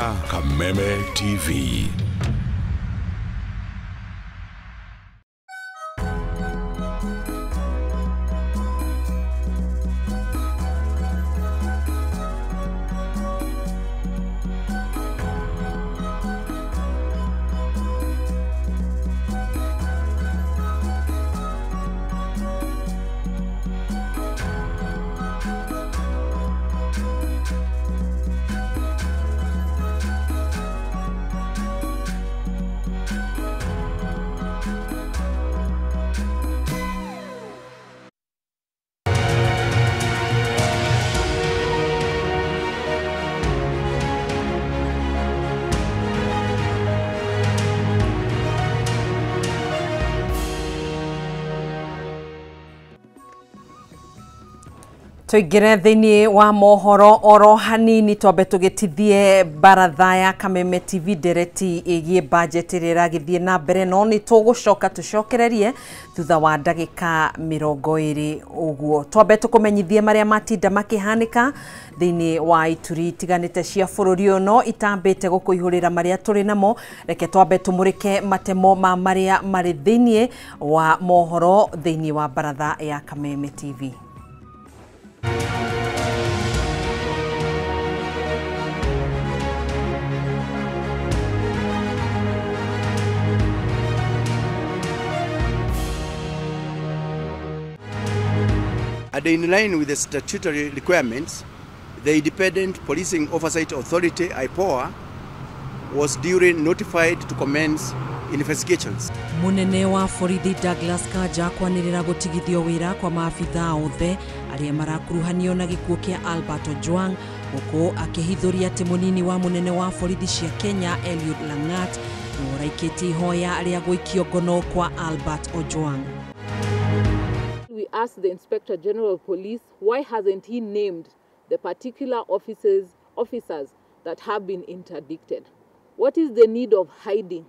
Ũrerorera Kameme TV. Tuingire thiini wa mohoro oro hanini twambe tugitithie baratha ya Kameme TV ndereti igie budget iria iragithie na mbere no ni tugucoka tucokererie thutha wa ndagika 20 uguo. Twambe tukumenyithie maria matinda makihanika thiini wa ituri itiganite cia bururi uno itambite gukuihurira maria turi namo. Reke twambe tumurike matemo ma maria mari thiini wa mohoro thiini wa baratha ya Kameme TV. And in line with the statutory requirements, the Independent Policing Oversight Authority, IPOA, was duly notified to commence investigations. Munene wa borithi Douglas Kanja kwanĩrĩra gũtigithio wĩra kwa maabithaa othe arĩa marakuruhanio na gĩkuũ kĩa Albert Ojwang, gũkũ akĩhithũria atĩ mũnini wa mũnene wa borithi cia Kenya Eliud Langat nĩwe ũraikĩtie ihoya rĩa gũikio ngono kwa Albert Ojwang. We asked the Inspector General of Police why hasn't he named the particular officers that have been interdicted. What is the need of hiding?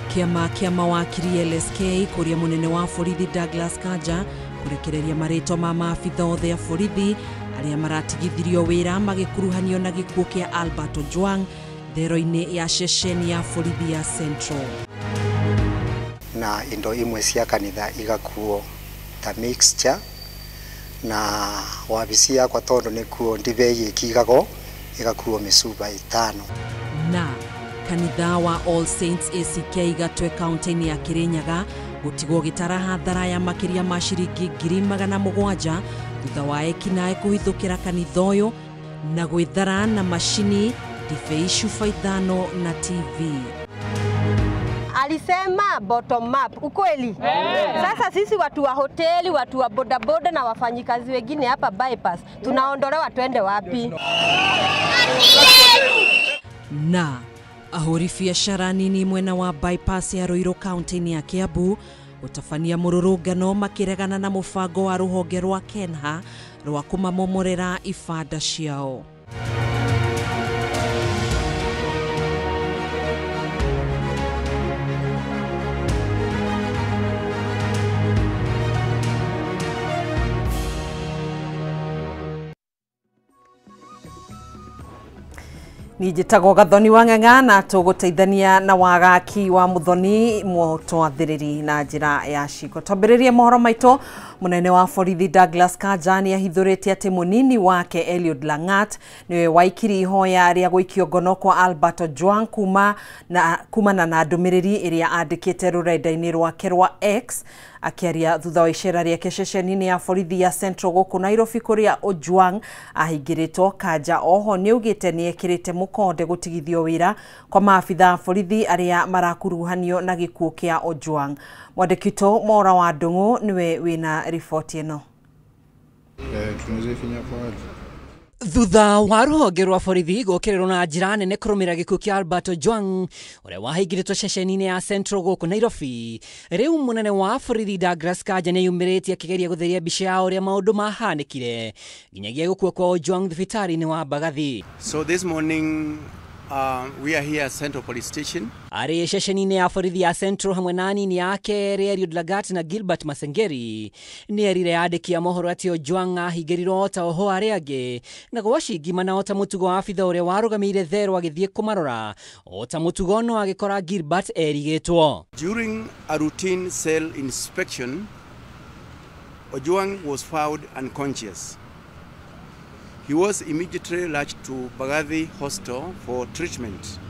Kĩama kĩa mawakiri LSK kũria mũnene wa borithi Douglas Kanja kũrekereria marĩtwa ma maabitha othe a borithi arĩa maratigithirio wĩra magĩkuruhanio na gĩkuũ kĩa Albert Ojwang thero-inĩ ya ceceni ya borithi ya Central. Na indo imwe cia kanitha igakuo ta mixture na wabici yakwa tondu nikuo ndibei ikigago igakuo micuba 5. Na kanitha wa All Saints ACK Gatwe kaunti-inĩ ya Kirinyaga gutigwo gitara hathara ya makiria ma ciringi 700,000 thutha wa ekinae kuhithukira kanitha uyu na gwithara na macini ndibei cuba 5 na TV. Alisema bottom up, ukweli? Yeah. Sasa sisi watu wa hoteli, watu wa bodaboda na wafanyikazi wengine hapa bypass, tunaondolewa twende wapi? Na ahuri biacara nini mwena wa bypass ya Ruiru kaunti ya Kiambu gũtabania mũrũrũngano makĩregana na mũbango wa rũhonge rwa Kenha rwa kũmamomorera ibanda ciao. Njĩtagwo Gathoni wa Ng'ang'a na tũgũteithania na wagaki wa Muthoni mũtwathĩrĩri na njĩra ya ciko. Twambĩrĩrie mohoro maitũ. Mũnene wa borithi Douglas Kanja nĩahithũrĩtie atĩ mũnini wake Eliud Langat nĩwe waikirie ihoya rĩa gũikio ngono kwa Albert Ojwang kumana na ndũmĩrĩri ĩrĩa andĩkĩte rũrenda-inĩ rwake rwa X akĩaria thutha wa icera rĩake ceceni-inĩ ya borithi ya Central gũkũ Nairobi kũrĩa Ojwang ahingĩrĩtwo. Kanja oho nĩaugĩte nĩekĩrĩte mũkonde gũtigithio wĩra kwa maabitha a borithi arĩa marakuruhanio na gĩkuũ kĩa Ojwang. Mwandĩki witũ Mora wa Ndung'u nĩwe wĩna riboti ĩno. Thutha wa rũhonge rwa borithi gũkĩrĩrwo na njĩra nene kũrũmĩrĩra gĩkuũ kĩa Albert Ojwang ũrĩa wahingĩrĩtwo ceceni-inĩ ya Central gũkũ Nairobi, rĩu mũnene wa borithi Douglas Kanja nĩeyumĩrĩtie akĩgeria gũtheria mbica ya ũrĩa maũndũ mahanĩkire nginyagia gũkua kwa Ojwang thibitarĩ-inĩ wa Mbagathi. So this morning We are here at Central Police Station. Arĩ ceceni-inĩ ya borithi ya Central hamwe na anini ake Eliud Lagat na Gilbert Masengeri nĩ erire andĩki a mohoro atĩ Ojwang ahingĩrirwo ota oho arĩa angĩ na gwacingimana ota mũtugo wa abitha ũrĩa warũgamĩire Therũ agĩthiĩ kũmarora ota mũtugo no agĩkora Gilbert erigĩtwo. During a routine cell inspection, Ojwang was found unconscious. He was immediately rushed to Mbagathi Hospital for treatment.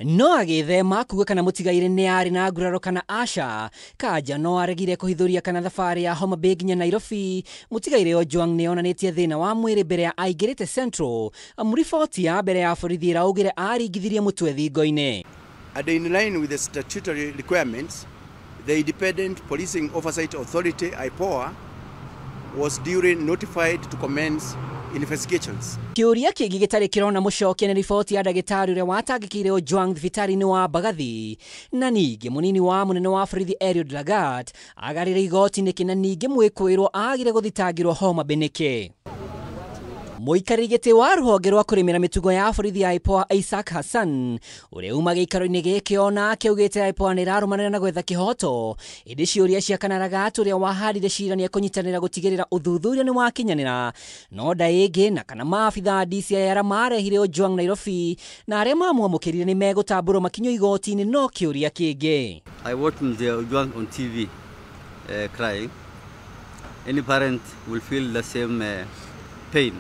No agĩthema kuga kana mũtigaire nĩ arĩ na nguraro kana aca. Kanja no aregire kũhithũria kana thabarĩ ya Homa Bay nginya Nairobi. Mũtigaire Ojwang nĩ onanĩtie thĩna wa mwĩrĩ mbere ya aingĩrĩte Central. Riboti ya mbere ya borithi ĩraugire aringithirie mũtwe thingo-inĩ. And in line with the statutory requirements, the Independent Policing Oversight Authority, IPOA, was duly notified to commence investigations. Kĩũria kĩngĩ gĩtarĩ kĩrona mũcokia nĩ riboti ya ndagĩtarĩ ũrĩa watangĩkĩire Ojwang thibitarĩ-inĩ wa Mbagathi, na ningĩ mũnini wa mũnene wa borithi Eliud Lagat agarĩre igoti nĩkĩ, na ningĩ mwĩkũĩrwo agire gũthitangĩrwo Homa Bay nĩkĩ. Mũikarĩri gĩtĩ wa rũhonge rwa kũrĩmĩra mĩtugo ya borithi ya IPOA Isaac Hassan ũrĩa uma gĩikaro-inĩ gĩkĩ onake augĩte IPOA nĩ ĩrarũmanĩra na gwetha kĩhoto, ĩndĩ ciũria cia kana Lagat ũrĩa wahandire cira nĩekũnyitanĩra gũtigĩrĩra ũthuthuria nĩ wakinyanĩra no nda ĩngĩ, na kana maabitha a DCI arĩa marehire Ojwang Nairobi na arĩa mamwamũkĩrire nĩ megũtambũrwo makinyio igoti-inĩ no kĩũria kĩngĩ. I watched the Ojwang on TV crying. Any parent will feel the same pain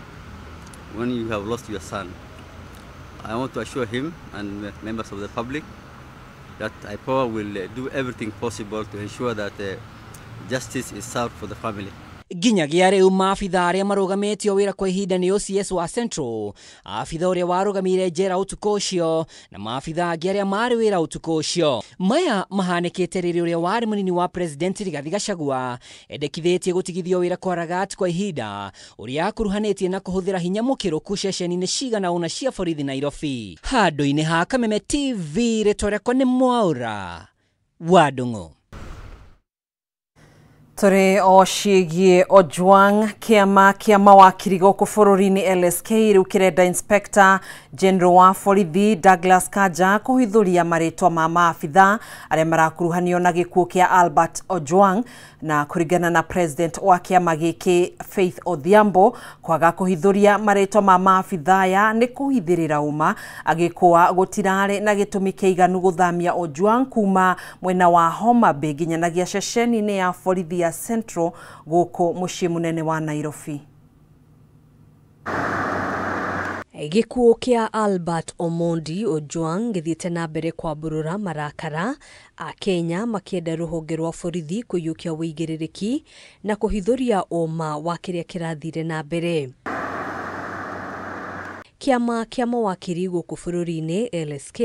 when you have lost your son. I want to assure him and members of the public that IPOA will do everything possible to ensure that justice is served for the family. Nginyagia rĩu maabitha arĩa marũgamĩtio wĩra kwa ihinda nĩ OCS wa Central, abitha ũrĩa warũgamĩire njera ũtukũ ũcio na maabitha angĩ arĩa marĩ wĩra ũtukũ ũcio. Maya mahanĩkĩte rĩrĩa ũrĩa warĩ mũnini wa president Rigathi Gachagua endekithĩtie gũtigithio wĩra kwa Lagat kwa ihinda, ũrĩa akuruhanĩtie na kũhũthĩra hinya mũkĩrũku ceceni-inĩ cigana ũna cia borithi Nairobi. Handũ-inĩ ha Kameme TV, rĩtwa rĩakwa nĩ Mwaũra wa Ndung'u. Tũrĩ o ciĩgiĩ Ojwang, kĩama kĩa mawakiri gũkũ bũrũri-inĩ LSK rĩu kĩrenda Inspector General wa borithi Douglas Kanja kũhithũria marĩtwa ma maabitha arĩa marakuruhanio na gĩkuũ kĩa Albert Ojwang, na kũringana na president wa kĩama gĩkĩ Faith Odhiambo, kwaga kũhithũria marĩtwa ma maabitha aya nĩ kũhithĩrĩra ũma, agĩkũa gũtirarĩ na gĩtũmi kĩiganu gũthamia Ojwang kuma mwena wa Homa Bay nginyanagia ceceni-inĩ ya borithi ya Central gũkũ mũciĩ mũnene wa Nairobi. Gĩkuũ kĩa Albert Omondi Ojwang gĩthiĩte na mbere kwambũrũra marakara a Kenya makĩenda rũhonge rwa borithi kũiyũkia wĩigĩrĩrĩki na kũhithũria ũma wa kĩrĩa kĩrathire na mbere. Kĩama kĩa mawakiri gũkũ bũrũri-inĩ LSK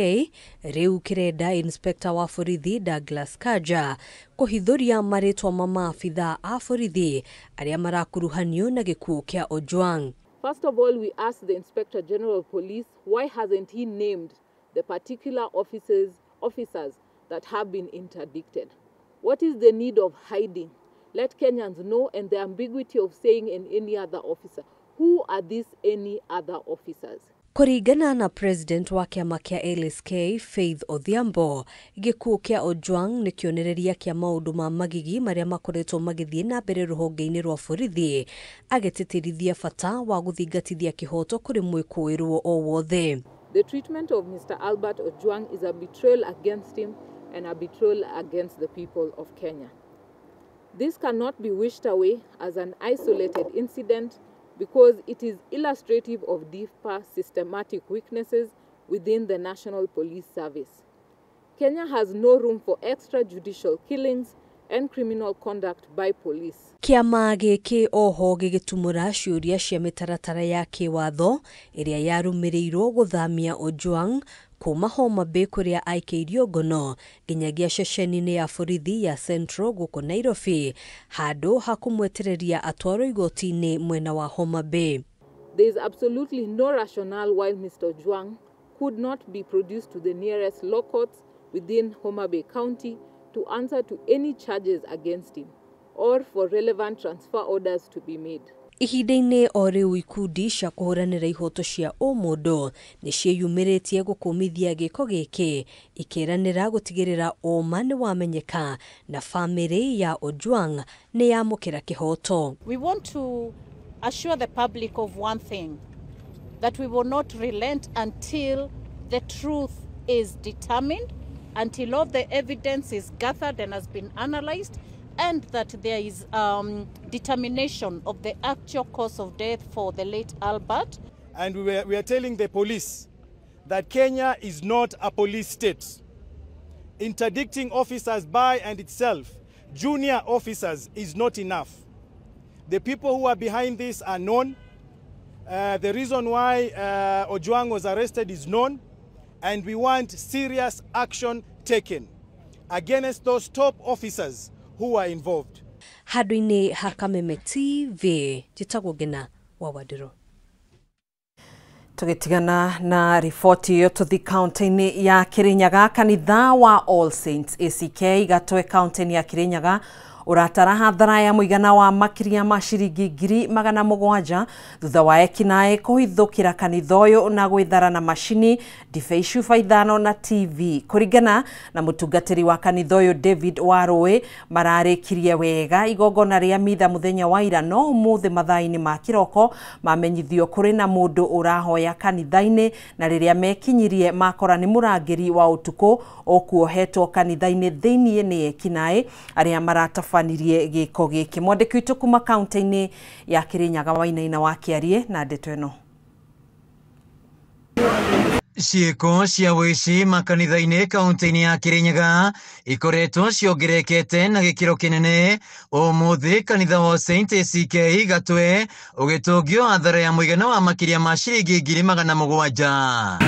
rĩu kĩrenda Inspector wa borithi Douglas Kanja kũhithũria marĩtwa ma maabitha a borithi arĩa marakuruhanio na gĩkuũ kĩa Ojwang. First of all, we asked the Inspector General of Police why hasn't he named the particular officers that have been interdicted? What is the need of hiding? Let Kenyans know, and the ambiguity of saying in any other officer. Who are these any other officers? Kũringana na president wa kĩama kĩa LSK Faith Odhiambo, gĩkuũ kĩa Ojwang nĩ kĩonereria kĩa maũndũ ma magigi marĩa makoretwo magĩthiĩ na mbere rũhonge-inĩ rwa borithi, agĩtĩtĩrithia bata wa gũthingatithia kĩhoto kũrĩ mwĩkũĩrwo o wothe. The treatment of Mr. Albert Ojwang is a betrayal against him and a betrayal against the people of Kenya. This cannot be wished away as an isolated incident, because it is illustrative of deeper systematic weaknesses within the National Police Service. Kenya has no room for extrajudicial killings and criminal conduct by police. Kĩama gĩkĩ oho gĩgĩtumũra ciũria cia mĩtaratara ya kĩwatho ĩrĩa yarũmĩrĩirwo gũthamia Ojwang kuma Homa Bay kũrĩa aikĩirio ngono nginyagia ceceni-inĩ ya borithi ya Central gũkũ Nairobi, handũ ha kũmwetereria atwarwo igoti-inĩ mwena wa Homa Bay. There is absolutely no rationale why Mr. Ojwang could not be produced to the nearest law courts within Homa Bay County to answer to any charges against him or for relevant transfer orders to be made. Ihinda-inĩ o rĩu ikundi cia kũhũranĩra ihoto cia ũmũndũ nĩ ciĩyumĩrĩtie gũkũmithia gĩko gĩkĩ, ikĩranĩra gũtigĩrĩra ũma nĩ wamenyeka na bamĩrĩ ya Ojwang nĩ yamũkĩra kĩhoto. We want to assure the public of one thing, that we will not relent until the truth is determined, until all the evidence is gathered and has been analyzed, and that there is determination of the actual cause of death for the late Albert. And we are telling the police that Kenya is not a police state. Interdicting officers by and itself, junior officers, is not enough. The people who are behind this are known. The reason why Ojwang was arrested is known, and we want serious action taken against those top officers who are involved. Handũ-inĩ ha Kameme TV, njĩtagwo Ngina wa Wandĩrũ. Tũgĩtigana na riboti ĩyo tũthi kaunti-inĩ ya Kirinyaga. Kanitha wa All Saints ACK Gatwe kaunti-inĩ ya Kirinyaga ũratara hathara ya mũigana wa makĩria ma ciringi 700,000 thutha wa ekinaĩ kũhithũkĩra kanitha ũyũ na gwĩthara na macini, ndibei, cuba 5 na TV. Kũringana na mũtungatĩri wa kanitha ũyũ David Warũĩ, mararĩkirie wega igongona rĩa mitha mũthenya wa ira, no ũmũthĩ mathaa-inĩ ma kĩroko mamenyithio kũrĩ na mũndũ ũrahoya kanitha-inĩ, na rĩrĩa mekinyirie makora nĩ mũrangĩri wa ũtukũ ũkuohetwo kanitha-inĩ thĩiniĩ nĩ ekinaĩ arĩa maratabanirie gĩko gĩkĩ. Mwandĩki witũ kuma kaunti-inĩ ya Kirinyaga Wainaina wa Kĩarie na ndeto ĩno. Ciĩko cia ũici makanitha-inĩ kaunti-inĩ ya Kirinyaga ikoretwo ciongererekete na gĩkĩro kĩnene. Ũmũthĩ kanitha wa Saint ACK Gatwe ũgĩtũngio hathara ya mũigana wa makĩria ma ciringi 700,000.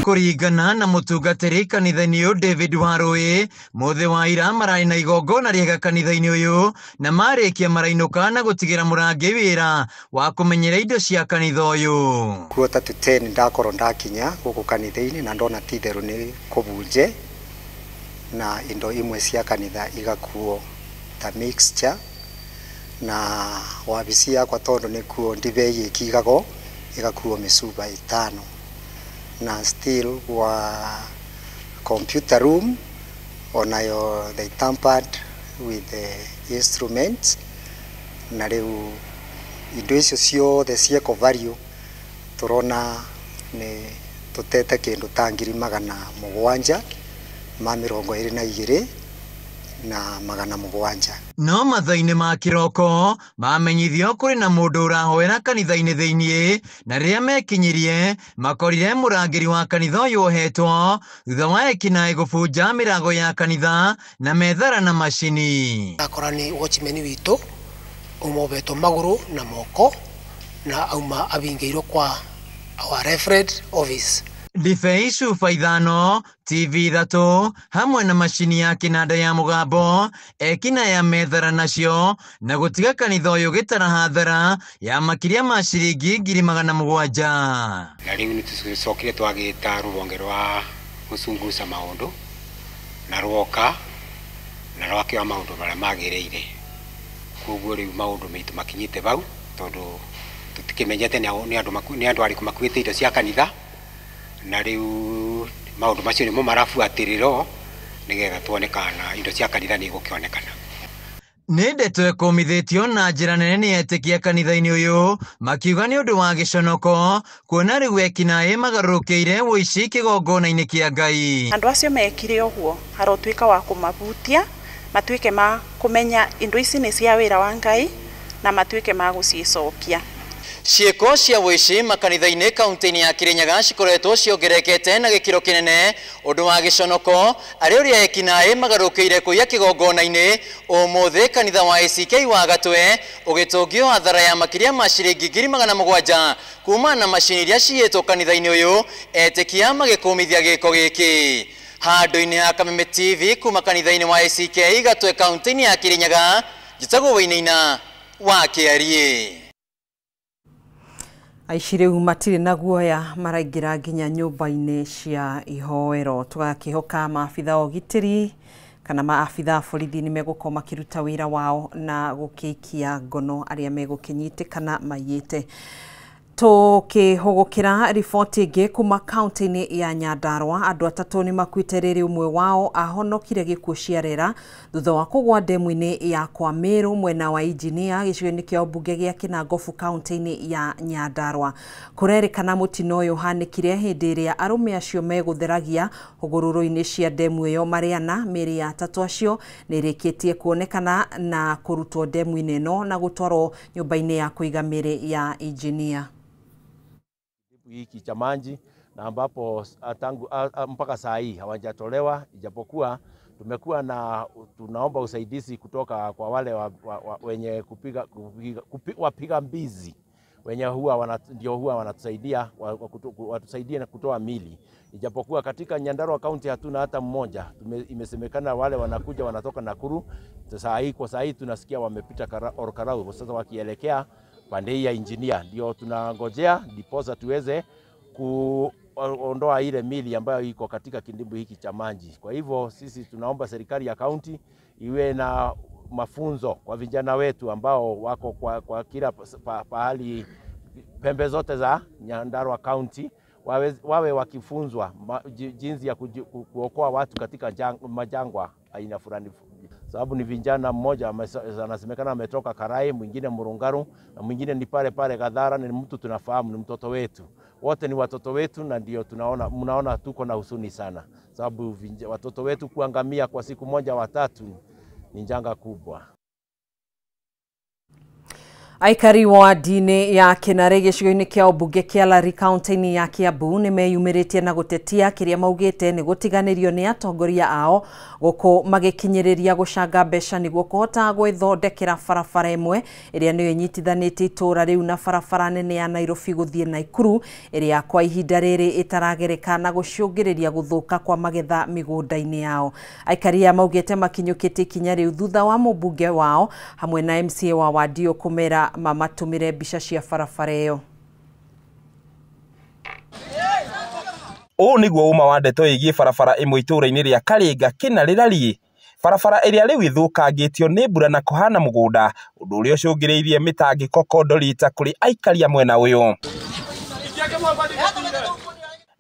Kũringana na mũtungatĩri kanitha-inĩ ũyũ David Warũĩ, mũthĩ wa ira mararĩ na igongona rĩega kanitha-inĩ ũyũ na marĩkia marainũka na gũtigĩra mũrangĩ wĩra wa kũmenyera indo cia kanitha ũyũ. 9:45 ndakorwo ndakinya gũkũ kanitha-inĩ na ndona ti itherũ nĩ kũbunje na indo imwe cia kanitha igakuo ta mixture, na wabici yakwa tondũ nĩkuo ndibei ĩkigagwo ĩgakuo mĩcuba 5, na still wa computer room onayo they tampered with the instruments, na rĩu indo icio ciothe cieko value tũrona nĩ tũtete kĩndũ ta 722,700. No mathaa-inĩ ma kĩroko mamenyithio kũrĩ na mũndũ ũrahoera kanitha-inĩ thĩiniĩ, na rĩrĩa mekinyirie makorire mũrangĩri wa kanitha ũyũ ohetwo thutha wa ekinaĩ gũbunja mĩrango ya kanitha na methara na macini. Akora nĩ watchman witũ umobetwo magũrũ na moko na auma abingĩirwo kwa our referred office. Ndibei cuba 5, TV 3 hamwe na macini ya kĩnanda ya mũgambo ekina ya methara nacio na gũtiga kanitha ũyũ gĩtara hathara ya makĩria ma ciringi 700,000. Na rĩu nĩ tũcokire twagĩta rũhonge rwa gũcunguca maũndũ na rwoka na rwakĩoya maũndũ marĩa magĩrĩire, koguo rĩu maũndũ maitũ makinyĩte bau tondũ tũtikĩmenyete nĩ andũ arĩkũ makuĩte indo cia kanitha, na rĩu maũndũ macio nĩmo marabuatĩrĩrwo nĩgetha tuone kana indo cia kanitha nĩ igũkĩonekana. Nĩ ndeto ĩkũmithĩtio na njĩra nene nĩ etĩkia kanitha-inĩ ũyũ makiuga nĩ ũndũ wa gĩconoko kuona rĩu ekinaĩ magarũrũkĩire ũici kĩgongona-inĩ kĩa Ngai. Andũ acio mekire ũguo harotuĩka wa kũmabutia matuĩke ma kũmenya indo ici nĩ cia wĩra wa Ngai na matuĩke ma gũcicokia. Ciĩko cia ũici makanitha-inĩ kaunti-inĩ ya Kirinyaga cikoretwo ciongererekete na gĩkĩro kĩnene ũndũ wa gĩconoko arĩ ũrĩa ekinaĩ magarũkĩire kũiya kĩgongona-inĩ. Ũmũthĩ kanitha wa ACK wa Gatwe ũgĩtũngio hathara ya makĩria ma ciringi 700,000 kuma na macini iria ciyĩtwo kanitha-inĩ ũyũ etĩkia magĩkũmithia gĩko gĩkĩ. Handũ-inĩ ha Kameme TV kuma kanitha-inĩ wa ACK Gatwe kaunti-inĩ ya Kirinyaga, njĩtagwo Wainaina wa Kĩarie. Aici rĩu matirĩ na guoya maraingĩra nginya nyũmba-inĩ cia ihoero. Tũgakĩhoka maabitha a ũgitĩri kana maabitha a borithi nĩ megũkorwo makĩruta wĩra wao na gũkĩikia ngono arĩa megũkĩnyitĩkana maiyĩte. Tukihugukira riboti ĩngĩ kuma kaunti-inĩ ya Nyandarua, andũ atatũ nĩ makuĩte rĩrĩ ũmwe wao ahonokire gĩkuũ ciarera thutha wa kũgwa ndemu-inĩ ya kwa Meru mwena wa Injinia gĩcigo-inĩ kĩa ũmbunge gĩa Kinangofu kaunti-inĩ ya Nyandarua. Kũrerĩkana mũtino ũyũ ũhanĩkire hĩndĩ ĩrĩa arũme acio megũtheragia hũgũrũrũ-inĩ cia ndemu ĩyo marĩ ana. Mĩĩrĩ ya atatũ acio nĩ ĩrĩkĩtie kuonekana na kũrutwo ndemu-inĩ ĩno na gũtwarwo nyũmba-inĩ ya kũiga mĩĩrĩ ya Injinia. Hiki cha maji na ambapo tangu mpaka saa hii hawajatolewa, ijapokuwa tumekuwa na tunaomba usaidizi kutoka kwa wale wenye wapiga mbizi wenye huwa ndio huwa wanatusaidia watusaidie na kutoa mili, ijapokuwa katika Nyandarua County hatuna hata mmoja. Imesemekana wale wanakuja wanatoka Nakuru. Saa hii kwa saa hii tunasikia wamepita Orkarau sasa wakielekea pande ya Injinia, ndio tunangojea ndiposa tuweze kuondoa ile mili ambayo iko katika kindimbwi hiki cha maji. Kwa hivyo sisi tunaomba serikali ya county iwe na mafunzo kwa vijana wetu ambao wako kwa kila pahali pembe zote za Nyandarua County, wawe wakifunzwa jinsi ya kuokoa watu katika majangwa aina fulani. Sababu ni vijana mmoja anasemekana ametoka Karai, mwingine Murungaru na mwingine ni pale pale Gadhara. Ni mtu tunafahamu, ni mtoto wetu, wote ni watoto wetu, na ndio tunaona mnaona tuko na huzuni sana sababu watoto wetu kuangamia kwa siku moja watatu ni janga kubwa. Aikari ward-inĩ ya Kĩnarĩ gĩcigo-inĩ kĩa ũmbunge kĩa Lari kaunti-inĩ ya Kiambu nĩ meyumĩrĩtie na gũtetia kĩrĩa maugĩte nĩ gũtiganĩrio nĩ atongoria ao gũkũ magĩkinyĩrĩria gũcanga mbeca nĩguo kũhota gwĩthondekera barabara ĩmwe ĩrĩa nĩyo ĩnyitithanĩtie itũũra rĩu na barabara nene ya Nairobi gũthiĩ Naikuru ĩrĩa kwa ihinda rĩrĩ ĩtaragereka na gũcũngĩrĩria gũthũka kwa magetha mĩgũnda-inĩ yao. Aikari aya maugĩte makinyũkĩtie ikinya rĩu thutha wa mũmbunge wao hamwe na MCA wa wadi ĩyo kũmera mamatumire mbica cia barabara ĩyo. Ũũ nĩguo ũma wa ndeto ĩgiĩ barabara ĩmwe itũũra-inĩ rĩa Karinga Kĩnarĩ Rariĩ, barabara ĩrĩa rĩu ĩthũkangĩtio nĩ mbura na kũhana mũgũnda, ũndũ ũrĩa ũcũngĩrĩirie mĩtangĩko kondorita kũrĩ aikari a mwena ũyũ.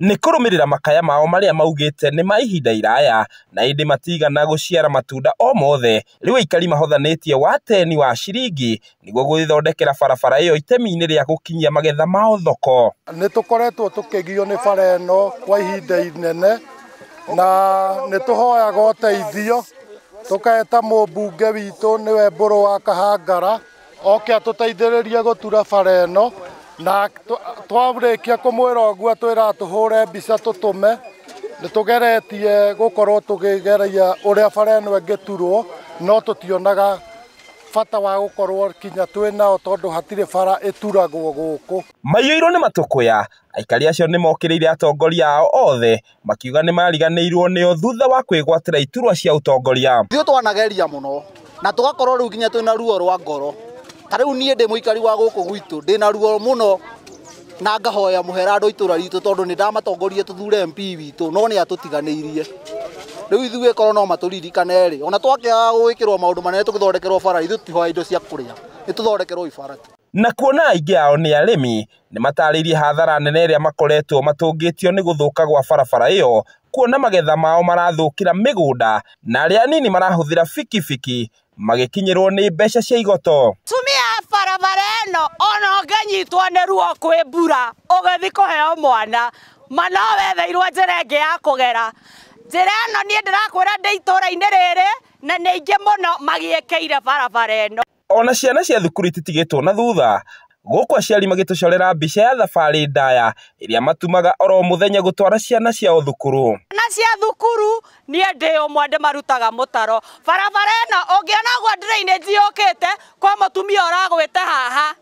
Nĩ kũrũmĩrĩra makaya mao marĩa maugĩte nĩ ma ihinda iraya na ĩndĩ matigana gũciara matunda o mothe, rĩu aikari mahothanĩtie wateni wa ciringi nĩguo gwĩthondekera barabara ĩyo itemi-inĩ rĩa gũkinyia magetha mao thoko. Nĩ tũkoretwo tũkĩgio nĩ bara ĩno kwa ihinda inene na nĩ tũhoyaga ũteithio, tũketa mũmbunge witũ nĩwe Mbũrũ wa Kahangara oke atũteithĩrĩrie gũtura bara ĩno, na twarĩkia kũmwĩra ũguo twĩra tũhũre mbica tũtũme. Nĩ tũgeretie gũkorwo tũkĩgeria ũrĩa bara ĩno ĩngĩturwo, no tũtionaga bata wa gũkorwo kinya twĩ nao tondũ hatirĩ bara ĩturagwo gũkũ. Maiyũirwo nĩ matũkũya, aikari acio nĩ mokĩrĩire atongoria ao othe makiuga nĩ mariganĩirwo nĩo thutha wa kwĩgwatĩra iturwa cia ũtongoria. Ithuĩ twanageria mũno na tũgakorwo rĩu nginya twĩna ruo rwa ngoro. Ta rĩu niĩ ndĩ mũikari wa gũkũ gwitũ ndĩna ruo mũno na ngahoya mũhera andũ itũra ritũ tondũ nĩ ndamatongorie tũthure MP witũ no nĩ atũtiganĩirie. Rĩu ithuĩ korwo no matũririkane rĩ, ona twakĩaga gwĩkĩrwo maũndũ manene tũgĩthondekerwo bara, ithuĩ tũtihoya indo cia kũrĩa, nĩ tũthondekerwo ibara tu. Na kuona aingĩ ao nĩ arĩmi, nĩ matarĩirie hathara nene ĩrĩa makoretwo matũngĩtio nĩ gũthũka gwa barabara ĩyo, kuona magetha mao marathũkĩra mĩgũnda na arĩa anini marahũthĩra bikibiki magĩkinyĩrwo nĩ mbeca cia igoto. Tumia barabara ĩno ona ũngĩnyitwo nĩ ruo kwĩ mbura ũgĩthiĩ kũheo mwana, ma no wetheirwo njĩra ĩngĩ ya kũgera. Njĩra ĩno niĩ ndĩrakwĩra ndĩ itũũra-inĩ rĩrĩ na nĩ aingĩ mũno magiĩkĩire barabara ĩno. Ona ciana cia thukuru ititigĩtwo na thutha, gũkũ aciari magĩtũcorera mbica ya thabarĩ ndaya ĩrĩa matumaga oro mũthenya gũtwara ciana ciao thukuru. Ciana cia thukuru niĩ ndĩ ũmwe ndĩmarutaga mũtaro. Barabara ĩno ũngĩona ũguo drainage yũkĩte kwa mũtumia ũragwĩte haha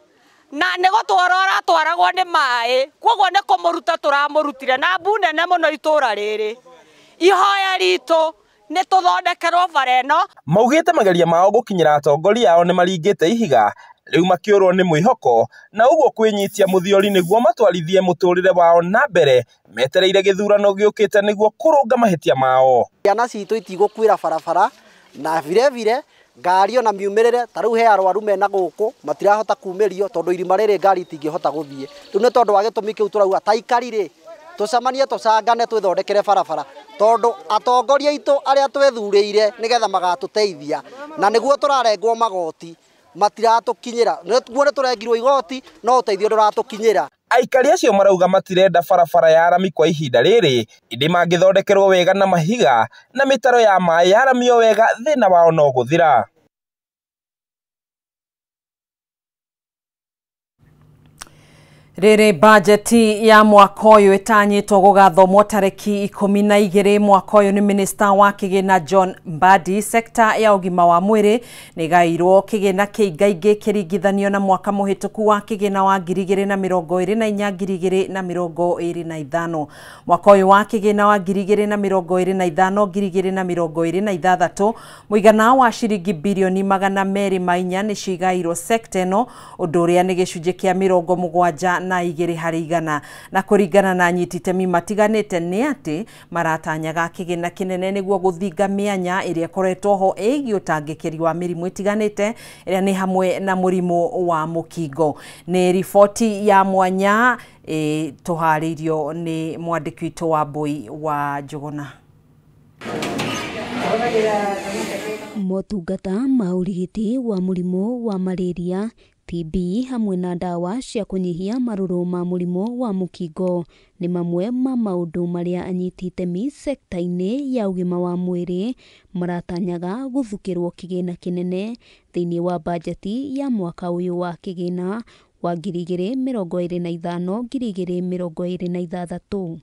na nĩ gũtwara ũratwaragwo nĩ maĩ, kwoguo nĩ kũmũruta tũramũrutire na mbu nene mũno itũũra rĩrĩ. Ihoya ritũ nĩ tũthondekerwo bara ĩno. Maugĩte mageria mao gũkinyĩra atongoria ao nĩ maringĩte ihiga Rĩu makĩũrwo nĩ mwĩhoko na ũguo kwĩnyitia mũthiori nĩguo matwarithie mũtũrĩre wao na mbere metereire gĩthurano gĩũkĩte nĩguo kũrũnga mahĩtia mao. Ciana citũ itigũkuĩra barabara na vilevile ngari ona miumĩrĩre ta rĩu he arwaru mena gũkũ matirahota kumĩrio tondũ irima rĩrĩ ngari itingĩhota gũthiĩ. Rĩu nĩ tondũ wa gĩtũmi kĩu tũrauga ta aikari rĩ tũcemanie tũcangane twĩthondekere barabara tondũ atongoria aitũ arĩa twethurĩire nĩgetha magatũteithia na nĩguo tũrarengwo magoti matiratũkinyĩra nĩguo nĩtũrengirwo igoti no ũteithio ndũratũkinyĩra. Aikari acio marauga matirenda barabara ya rami kwa ihinda rĩrĩ ĩndĩ mangĩthondekerwo wega na mahiga na mĩtaro ya maĩ yaramio wega thĩna wao no gũthira. Rĩrĩ bajeti ya mwaka ũyũ ĩtanyĩtwo gũgathomwo tarĩki 12 mwaka ũyũ nĩ minista wa kĩgĩna John Mbadi. Sekta ya ũgima wa mwĩrĩ nĩgaĩirwo kĩgĩna kĩingaingĩ kĩringithanio na mwaka mũhĩtũku wa kĩgĩna wa 2024 2025. Mwaka ũyũ wa kĩgĩna wa 2025 2026 mũigana wa ciringi birioni 204 nĩ cigaĩirwo sekta ĩno, ũndũ ũrĩa nĩ gĩcunjĩ kĩa 72 harĩ igana. Na kũringana na anyiti itemi matiganĩte nĩ atĩ maratanyaga kĩgĩna kĩnene nĩguo gũthinga mĩanya ĩrĩa ĩkoretwo ho ĩgiĩ ũtangĩkĩri wa mĩrimũ ĩtiganĩte ĩrĩa nĩ hamwe na mũrimũ wa mũkingo. Nĩ riboti ya mwanya tũharĩirio nĩ mwandĩki witũ wa Mbui wa Njũgũna. Motungata ma ũrigiti wa mũrimũ wa malaria, TB hamwe na ndawa cia kũnyihia marũrũ ma mũrimũ wa mũkingo nĩ mamwe ma maũndũ marĩa anyiti itemi sekta-inĩ ya ũgima wa mwĩrĩ maratanyaga gũthukĩrwo kĩgĩna kĩnene thĩinĩ wa bajeti ya mwaka ũyũ wa kĩgĩna wa 2025 2026.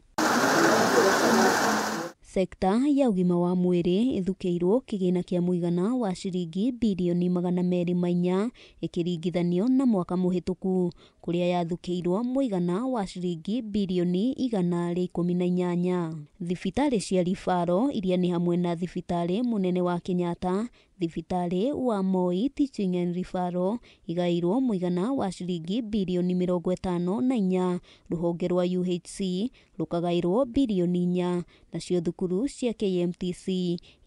Sekta ya ũgima wa mwĩrĩ ĩthukĩirwo kĩgĩna kĩa mũigana wa ciringi birioni 204 ĩkĩringithanio na mwaka mũhĩtũku kũrĩa yathukĩirwo mũigana wa ciringi birioni 118. Thibitarĩ cia ribaro iria nĩ hamwe na thibitarĩ mũnene wa Kenyatta, thibitarĩ wa Moi Teaching and Referral igaĩirwo mũigana wa ciringi birioni 54, rũhonge rwa UHC rũkagaĩrwo birioni 4, nacio thukuru cia KMTC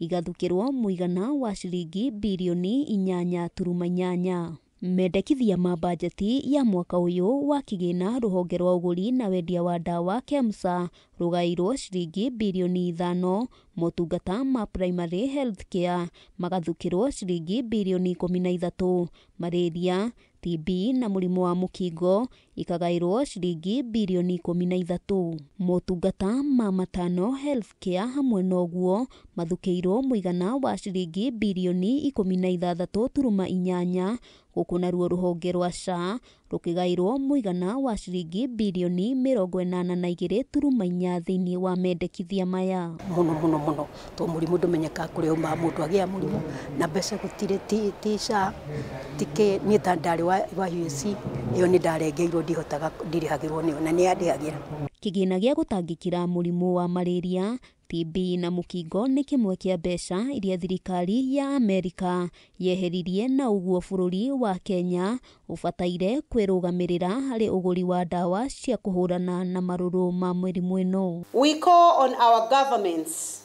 igathukĩrwo mũigana wa ciringi birioni 8.8. Mendekithia ma bajeti ya mwaka ũyũ wa kĩgĩna rũhonge rwa ũgũri na wendia wa ndawa KEMSA rũgaĩirwo ciringi birioni 5, motungata ma primary health care magathukĩrwo ciringi birioni 13, malaria, TB na mũrimũ wa mũkingo ikagaĩrwo ciringi birioni 13. Motungata ma matano health care hamwe noguo mathukĩirwo mũigana wa ciringi birioni 16.8, gũkũ naruo rũhonge rwa SHA rũkĩgaĩrwo mũigana wa ciringi birioni 82.4 thĩinĩ wa mendekithia maya. Mũno mũno mũno to mũrimũ ndũmenyekaga kũrĩa umaga mũndũ agĩa mũrimũ na mbeca gũtirĩ ti SHA ti kĩ. Niĩ ta ndarĩ wa UAC ĩyo nĩ ndarengeirwo ndihotaga ndirĩhagĩrwo nĩyo na nĩ yandĩhagĩra. Kĩgĩna gĩa gũtangĩkĩra mũrimũ wa malaria, TB na mũkingo nĩ kĩmwe kĩa mbeca iria thirikari ya Amerika yeheririe na ũguo bũrũri wa Kenya ũbataire kwĩrũgamĩrĩra harĩ ũgũri wa ndawa cia kũhũrana na marũrũ ma mĩrimũ ĩno. We call on our governments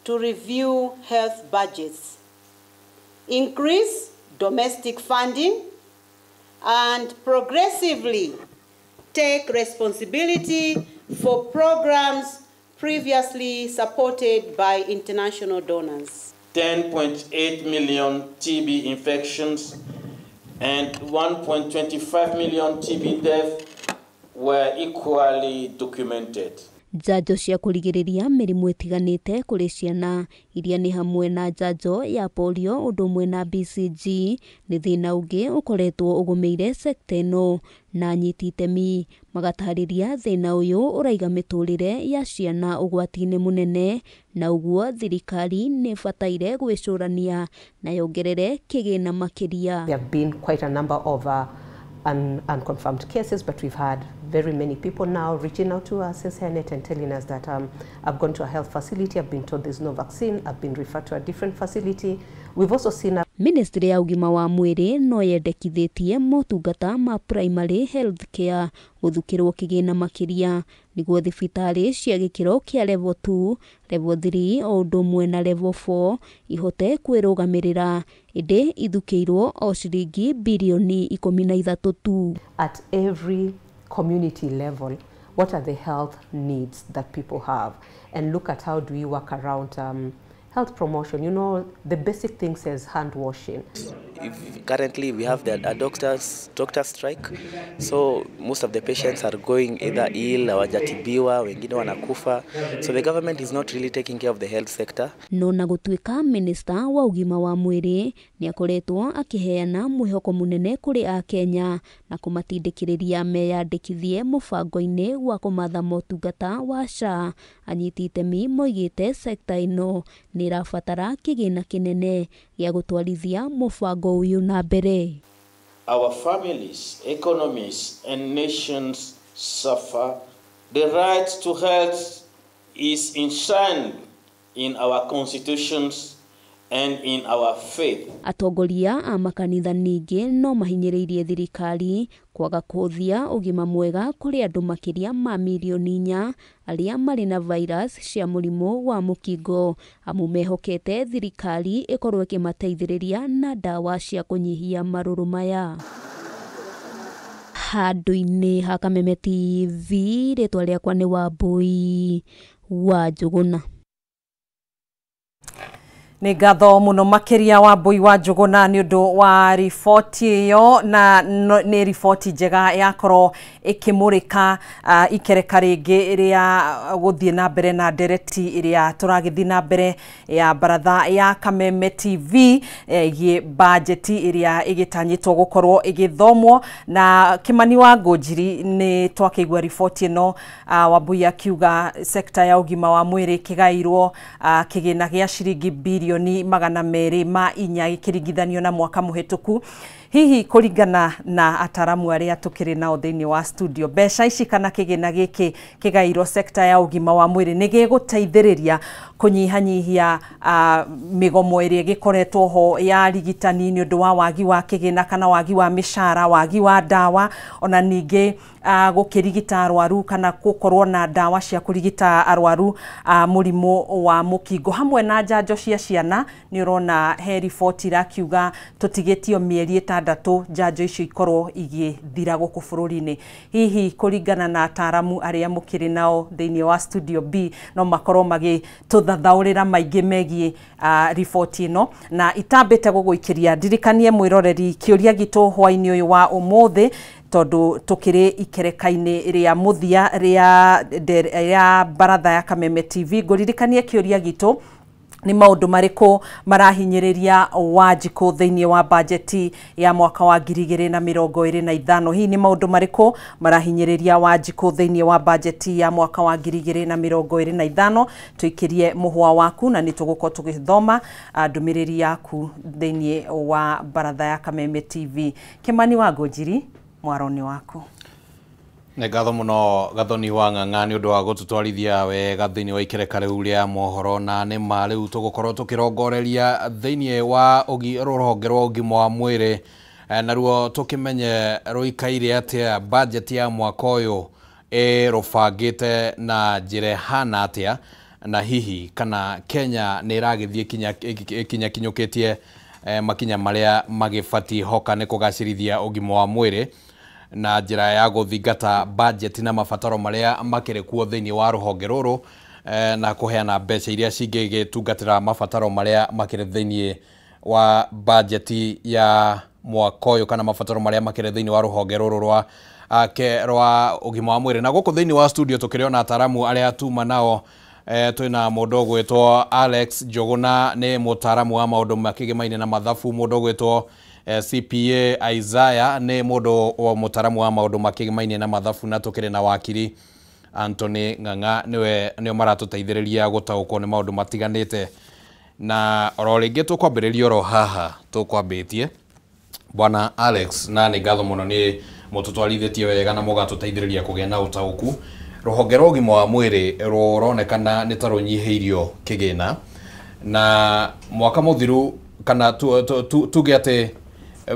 to review health budgets, increase domestic funding, and progressively take responsibility for programs previously supported by international donors. 10.8 million TB infections and 1.25 million TB deaths were equally documented. Njanjo cia kũrigĩrĩria mĩrimũ ĩtiganĩte kũrĩ ciana iria nĩ hamwe na njanjo ya polio ũndũ ũmwe na BCG nĩ thĩna ũngĩ ũkoretwo ũgũmĩire sekta ĩno, na anyiti itemi magatarĩria thĩna ũyũ ũraiga mĩtũrĩre ya ciana ũgwati-inĩ mũnene, na ũguo thirikari nĩ ĩbataire gwĩcũrania na yongerere kĩgĩna makĩria. There have been quite a number of unconfirmed cases, but we've had very many people now reaching out to us as HEARNet and telling us that I've gone to a health facility, I've been told there's no vaccine, I've been referred to a different facility. We've also seen Ministry ya ũgima wa mwĩrĩ no yendekithĩtie motungata ma primary health care gũthukĩrwo kĩgĩna makĩria nĩguo thibitarĩ cia gĩkĩro kĩa level 2, level 3 o ũndũ ũmwe na level 4 ihote kwĩrũgamĩrĩra, ĩndĩ ithukĩirwo o ciringi birioni 13 tu. At every community level, what are the health needs that people have, and look at how do we work around health promotion. You know, the basic things as hand washing. If currently we have a doctor strike, so most of the patients are going either ill, hawajatibiwa, wengine wanakufa, so the government is not really taking care of the health sector. No na gũtuĩka minista wa ũgima wa mwĩrĩ nĩ akoretwo akĩheana mwĩhoko mũnene kũrĩ Akenya na kũmatindĩkĩrĩria meyandĩkithie mũbango-inĩ wa kũmatha motungata wa SHA, anyiti itemi moigĩte sekta ĩno nĩ ĩrabatara kĩgĩna kĩnene gĩa gũtwarithia mũbango ũyũ na mbere. Our families, economies and nations suffer. The right to health is enshrined in our constitutions and in our faith. Atongoria a makanitha ningĩ no mahinyĩrĩirie thirikari kwaga kũhũthia ũgima mwega kũrĩ andũ makĩria ma mirioni 4 arĩa marĩ na virus cia mũrimũ wa mũkingo, amu mehokete thirikari ĩkorwo ĩkĩmateithĩrĩria na ndawa cia kũnyihia marũrũ maya. Handũ-inĩ ha Kameme TV, rĩtwa rĩakwa nĩ Wambui wa Njũgũna. Nĩ ngatho mũno makĩria Wambui wa Njũgũna nĩ ũndũ wa riboti ĩyo, na nĩ riboti njega yakorwo ĩkĩmũrĩka ikereka rĩngĩ rĩa gũthiĩ na mbere na ndereti ĩrĩa tũragĩthiĩ na mbere ya baratha ya Kameme TV ĩgiĩ bajeti ĩrĩa ĩgĩtanyĩtwo gũkorwo ĩgĩthomwo. Na Kĩmani wa Ngũnjiri, nĩ twakĩigua riboti ĩno, Wambui akiuga sekta ya ũgima wa mwĩrĩ kĩgairwo kĩgĩna gĩa ciringi birioni 204 gĩkĩringithanio na mwaka mũhĩtũku. Hihi kũringana na ataramu arĩa tũkĩrĩ nao thĩinĩ wa studio, mbeca ici kana kĩgĩna gĩkĩ kĩgairwo sekta ya ũgima wa mwĩrĩ nĩ gĩgũteithĩrĩria kũnyihanyihia mĩgomo ĩrĩa ĩgĩkoretwo ho ya arigitani nĩ ũndũ wa wagi wa kĩgĩna kana wagi wa mĩcara, wagi wa ndawa, ona ningĩ gũkĩrigita arwaru kana gũkorwo na ndawa cia kũrigita arwaru mũrimũ wa mũkingo hamwe na njanjo cia ciana. Nĩ ũrona he riboti irakiuga tũtigĩtio mĩeri 6 njanjo icio ikorwo igĩthira gũkũ bũrũri-inĩ. Hihi kũringana na ataramu arĩa mũkĩrĩ nao thĩinĩ wa studio B no makorwo magĩtũthathaũrĩra maingĩ megiĩ riboti ĩno. Na itambĩte gũgũikĩria, ndirikanie mwĩroreri kĩũria gitũ hwaĩ-inĩ ũyũ wa ũmũthĩ, tondũ tũkĩrĩ ikereka-inĩ rĩa mũthia rĩa baratha ya Kameme TV. Ngũririkanie kĩũria gitũ nĩ maũndũ marĩkũ marahinyĩrĩria Wanjikũ thĩinĩ wa bajeti ya mwaka wa 2025. Hihi nĩ maũndũ marĩkũ marahinyĩrĩria Wanjikũ thĩinĩ wa bajeti ya mwaka wa 2025? Tũikĩrie mũhwa waku na nĩ tũgũkorwo tũgĩthoma ndũmĩrĩri yaku thĩinĩ wa baratha ya Kameme TV. Kĩmani wa Ngũnjiri, mwaro nĩ waku. Nĩ ngatho mũno Gathoni wa Ng'ang'a nĩ ũndũ wa gũtũtwarithia wega thĩinĩ wa ikereka rĩu rĩa mohoro, na nĩ ma rĩu tũgũkorwo tũkĩrongoreria thĩinĩ wa rũhonge rwa ũgima wa mwĩrĩ, naruo tũkĩmenye rũikaire atĩa bajeti ya mwaka ũyũ ĩrũbangĩte na njĩra ĩhana atĩa, na hihi kana Kenya nĩ ĩragĩthiĩ kinya kinyũkĩtie makinya marĩa magĩbatiĩ hoka nĩ kũgacĩrithia ũgima wa mwĩrĩ na njĩra ya gũthingata bajeti na mabataro marĩa makĩrĩ kuo thĩinĩ wa rũhonge rũrũ, na kũheana mbeca iria cingĩgĩtungatĩra mabataro marĩa makĩrĩ thĩinĩ wa bajeti ya mwaka ũyũ kana mabataro marĩa makĩrĩ thĩinĩ wa rũhonge rũrũ rwa ũgima wa mwĩrĩ. Na gũkũ thĩinĩ wa studio tũkĩrĩ ona ataramu arĩa tuma nao, twĩna mũndũ ũgwĩtwo Alex Njũgũna, nĩ mũtaramu wa maũndũ makĩgemaine na mathabu, mũndũ ũgwĩtwo CPA Isaiah nĩ mũndũ wa mũtaramu wa maũndũ makĩgemaine na mathabu, na tũkĩrĩ na wakiri Anthony Ng'ang'a nĩwe nĩo maratũteithĩrĩria gũtaũkwo nĩ maũndũ matiganĩte. Na oro rĩngĩ tũkwambĩrĩria oro haha tũkwambĩtie Bwana Alex, na nĩ ngatho mũno nĩ mũtũtwarithĩtie wega na mũgatũteithĩrĩria kũgĩa na ũtaũku. Rũhonge rwa ũgima wa mwĩrĩ rũronekana nĩ ta rũnyihĩirio kĩgĩna, na mwaka mũthiru Kana tuge atĩ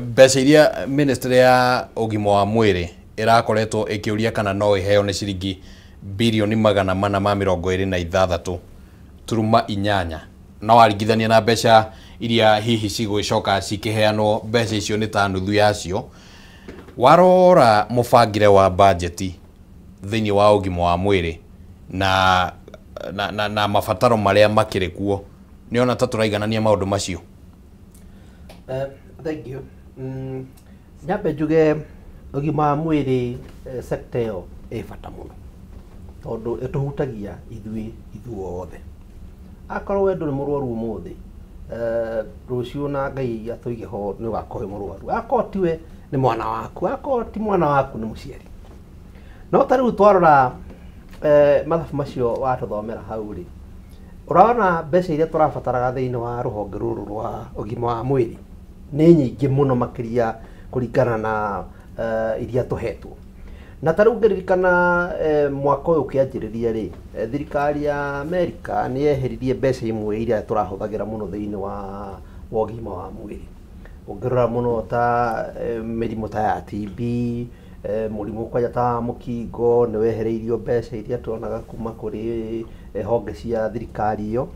mbeca iria ministry ya ũgima wa mwĩrĩ ĩrakoretwo ĩkĩũria kana no ĩheo nĩ ciringi birioni 426.8 na waringithania na mbeca iria hihi cigũgĩcoka cikĩheanwo, mbeca icio nĩ ta nuthu yacio. Warora mũbangĩre wa bajeti thĩinĩ wa ũgima wa mwĩrĩ na na mabataro marĩa makĩrĩ kuo, nĩona ta tũraiganania maũndũ macio? Thank you. Nyambe njuge ũgima wa mwĩrĩ, sector ĩyo ĩ bata mũno tondũ ĩtũhutagia ithuĩ ithuothe. Akorwo we ndũrĩ mũrwaru ũmũthĩ, rũciũ na Ngai atũige ho nĩ ũgakorwo wĩ mũrwaru. Akorwo tiwe nĩ mwana waku, akorwo ti mwana waku nĩ mũciari. No ta rĩu twarora mathabu macio watũthomera hau rĩ, ũrona mbeca iria tũrabataraga thĩinĩ wa rũhonge rũrũ rwa ũgima wa mwĩrĩ nĩ nyingĩ mũno makĩria kũringana na iria tũhetwo. Na ta rĩu ngĩririkana mwaka ũyũ ũkĩanjĩrĩria rĩ, thirikari ya Amerika nĩ yeheririe mbeca imwe iria tũrahũthagĩra mũno thĩinĩ wa ũgima wa mwĩrĩ. Ũngĩrora mũno ta mĩrimũ ta ya TB, mũrimũ kwanja ta mũkingo nĩ wehereirio mbeca iria tuonaga kuma kũrĩ honge cia thirikari ĩyo.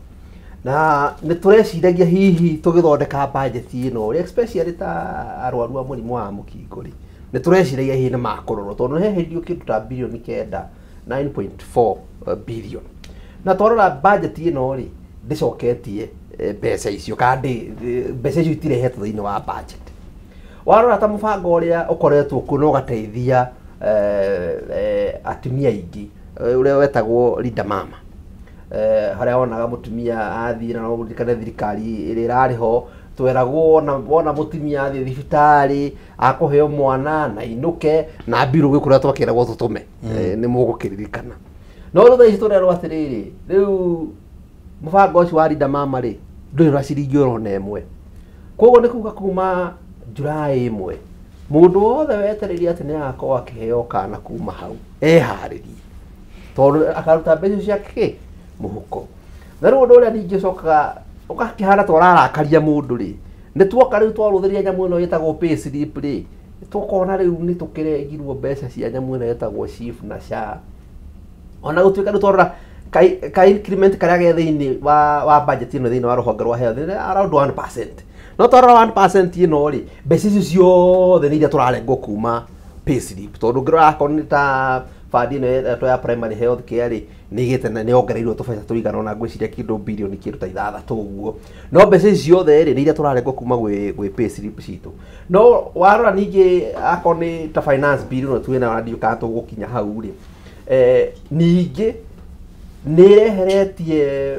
Na nĩ tũreciragia hihi tũgĩthondeka bajeti ĩno rĩ, especially ta arwaru a mũrimũ wa mũkingo rĩ, nĩ tũreciragia hihi nĩ makũrorwo tondũ heheririo kĩndũ ta birioni 9, 9.4 billion. Na twarora bajeti ĩno rĩ, ndĩcoketie mbeca icio kana mbeca icio itirehetwo thĩinĩ wa budget. Warora ta mũbango ũrĩa ũkoretwo kuo na ũgateithia atumia aingĩ, ũrĩa wetagwo Linda Mama, harĩa wonaga mũtumia athiĩ, na no ũririkane thirikari ĩrĩa ĩrarĩ ho tweragwo wona mũtumia athiĩ thibitarĩ akũheo mwana na inũke na mbirũ gwĩ kũrĩa twakĩragwo tũtũme, nĩ mũgũkĩririkana. No rĩu thaa ici tũrerwo atĩrĩrĩ, rĩu mũbango ũcio wa Linda Mama rĩ ndũrĩ na ciringi oro na ĩmwe. Koguo nĩ kuga kuma July 1 mũndũ wothe wetereire atĩ nĩ agakorwo akĩheo kana kuma hau eharĩrie, tondũ akaruta mbeca ciake mũhuko. Na rĩu ũndũ ũrĩa ningĩ ũcokaga ũgakĩhana ta ũrarakaria mũndũ rĩ, nĩ tuoka rĩu twarũthĩria nyamũ ĩno ĩtagwo payslip rĩ, tũkona rĩu nĩ tũkĩrengirwo mbeca cia nyamũ ĩno ĩtagwo SHIF na SHA. Ona gũtuĩka rĩu twarora ka increment karĩa ge thĩinĩ wa budget ĩno thĩinĩ wa rũhonge rwa health nĩ around 1%. No twarora 1% ĩno rĩ, mbeca icio ciothe nĩ iria tũrarengwo kuma payslip, tondũ ũngĩrora akorwo nĩ ta bandi ĩno ĩretwo ya primary health care rĩ, nĩ ĩgĩte na nĩ yongereirwo tũbeca tũigana ũna, ngwĩciria kĩndũ birioni kĩndũ ta 6 ũguo. No mbeca ici ciothe rĩ, nĩ iria tũrarengwo kuma gwĩ payslip citũ. No warora ningĩ akorwo nĩ ta finance bill ĩno twĩnayo na ndiũĩ kana tũgũkinya hau rĩ, ningĩ nĩ ĩreheretie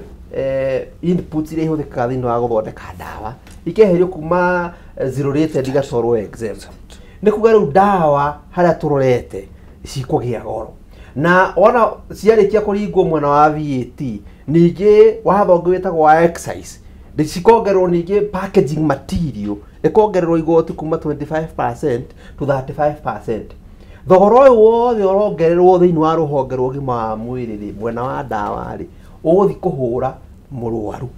inputs iria ihũthĩkaga thĩinĩ wa gũthondeka ndawa ikeherio kuma zero rated igacorwo exempt. Nĩ kuga rĩu ndawa harĩa tũrorete cikũgĩa goro, na ona ciarĩkia kũringwo mwena wa VAT, ningĩ watho ũngĩ wĩtagwo wa excise cikongererwo, ningĩ packaging material ĩkongererwo igoti kuma 25% to 35%. Thogora ũyũ wothe ũrongererwo thĩinĩ wa rũhonge rwa ũgima wa mwĩrĩ rĩ, mwena wa ndawa rĩ, ũgũthiĩ kũhũra mũrwaru.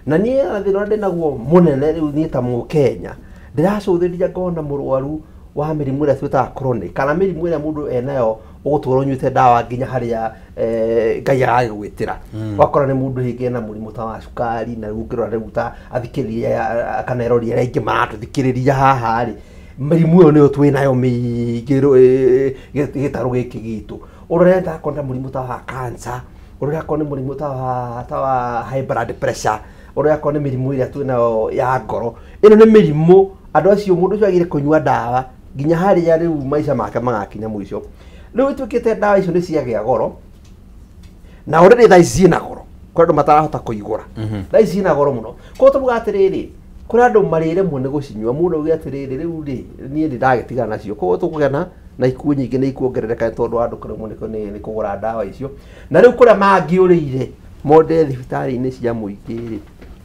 Na niĩ thĩna ũrĩa ndĩnaguo mũnene rĩu niĩ ta Mũkenya, ndĩracũthĩrĩria ngona mũrwaru wa mĩrimũ ĩrĩa twĩtaga chronic, kana mĩrimũ ĩrĩa mũndũ enayo ũgũtũra ũnyuĩte ndawa nginya harĩa Ngai aragĩgwĩtĩra. Ũgakora nĩ mũndũ rĩngĩ ena mũrimũ ta wa cukari, na rĩu ũngĩrora rĩu ta athikĩrĩria kana erori arĩa aingĩ maratũthikĩrĩria haha rĩ, mĩrimũ ĩyo nĩyo twĩnayo mĩingĩ gĩtarũ gĩkĩ gitũ. Ũrore ta akorwo nĩ mũrimũ ta wa cancer, ũrore akorwo nĩ mũrimũ ta wa high blood pressure, ũrore akorwo nĩ mĩrimũ ĩrĩa twĩnayo ya ngoro. Ĩno nĩ mĩrimũ andũ acio mũndũ ũcio agĩrĩire kũnyua ndawa nginya harĩa rĩu maica make magakinya mũico. Rĩu ituĩkĩte ndawa icio nĩ ciagĩa goro, na already thaa ici ciĩna goro, kũrĩ andũ matarahota kũigũra. Thaa ici ciĩna goro mũno. Koguo tũruga atĩrĩrĩ, kũrĩ andũ marĩremwo nĩ gũcinyua, mũndũ auge atĩrĩrĩ, rĩu rĩ niĩ nĩ ndagĩtigana nacio. Koguo tũkũgĩa na ikuũ nyingĩ nĩ ikuongerereka tondũ andũ kũremwo nĩ kũgũra ndawa icio. Na rĩu kũrĩa mangĩũrĩire monde thibitarĩ-inĩ cia mũingĩ rĩ,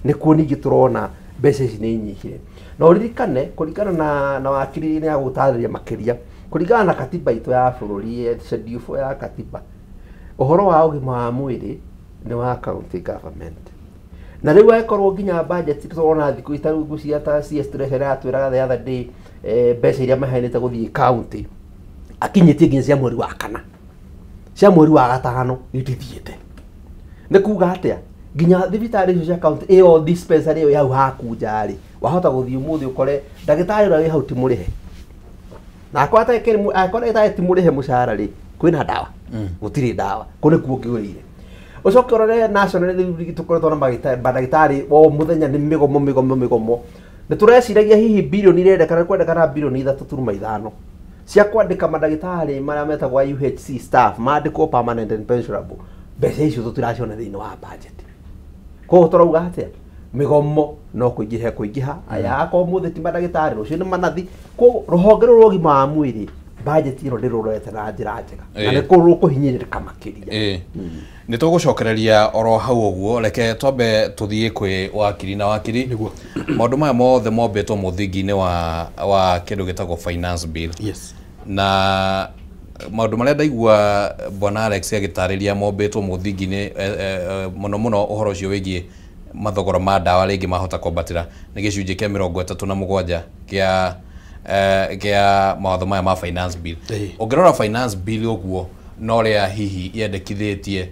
nĩkuo ningĩ tũrona mbeca ici nĩ inyihire. Na ũririkane kũringana na wakiri nĩ agũtarĩria makĩria, kũringana na katiba itũ ya bũrũri, schedule 4 ya katiba, ũhoro wa ũgima wa mwĩrĩ nĩ wa county government. Na rĩu angĩkorwo nginya budget tũrona thikũ ici tarĩu ngũcia ta CS Treasury atwĩraga the other day, mbeca iria maheanĩte gũthiĩ county akinyĩtie nginya cia mweri wa kana, cia mweri wa gatano itithiĩte. Nĩ kuga atĩa? Nginya thibitarĩ icio cia county ĩyo, dispensary ĩyo ya hau haku nja rĩ, wahota gũthiĩ ũmũthĩ ũkore ndagĩtarĩ ũrĩa wĩ hau ti mũrĩhe, na akorwo ndagĩtarĩ ti mũrĩhe mũcara rĩ, kwĩna ndawa? Gũtirĩ ndawa. Kũ nĩkuo ngĩũrĩire. Ũcoke ũrore national rĩu tũkoretwo na mandagĩtarĩ o mũthenya nĩ mĩgomo mĩgomo mĩgomo. Nĩ tũreciragia hihi birioni irendekana, kwendekana birioni 3.5 cia kwandĩka mandagĩtarĩ marĩa metagwo UHC staff, mandĩkwo permanent and pensionable. Mbeca icio tũtiraciona thĩinĩ wa budget. Koguo tũrauga atĩa? Mĩgomo no kũingĩha kũingĩha. Aya akorwo ũmũthĩ ti mandagĩtarĩ, rũciũ nĩ manathi. Koguo rũhonge rũrũ rwa ũgima wa mwĩrĩ, budget ĩno ndĩrũrorete na njĩra njega na nĩ rũkũhinyĩrĩrĩka makĩria. Nĩ tũgũcokereria oro hau ũguo. Reke twambe tũthiĩ kwĩ wakiri na wakiri. Maũndũ maya mothe mombĩtwo mũthingi-inĩ wa kĩndũ gĩtagwo finance bill. Na maũndũ marĩa ndaigua bwana Alex agĩtarĩria mombĩtwo mũthingi-inĩ, mũno mũno ũhoro ũcio wĩgiĩ mathogora ma ndawa rĩngĩ mahota kwambatĩra nĩ gĩcunjĩ kĩa 37 kĩa mawatho maya ma finance bill. Ũngĩrora finance bill ũguo na ũrĩa hihi yendekithĩtie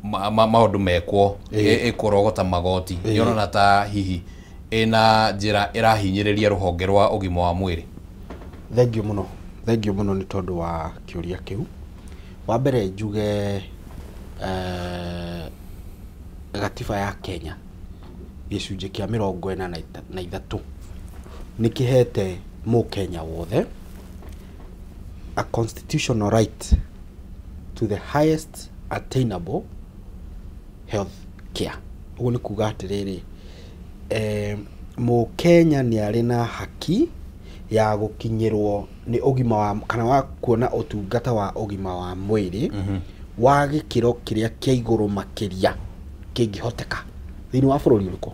maũndũ mekwo, ĩkũrogota magoti, yonana ta hihi ĩna njĩra ĩrahinyĩrĩria rũhonge rwa ũgima wa mwĩrĩ? Thengiũ mũno, thengiũ mũno nĩ tondũ wa kĩũria kĩu. Wa mbere njuge, gatiba ya Kenya gĩcunjĩ kĩa 43 nĩ kĩhete mũkenya wothe a constitutional right to the highest attainable health care. Ũguo nĩ kuga atĩrĩrĩ, mũkenya nĩ arĩ na haki ya gũkinyĩrwo nĩ ũgima wa kana wa kuona ũtungata wa ũgima wa mwĩrĩ wa gĩkĩro kĩrĩa kĩa igũrũ makĩria kĩngĩhoteka thĩinĩ wa bũrũri ũrĩkũ,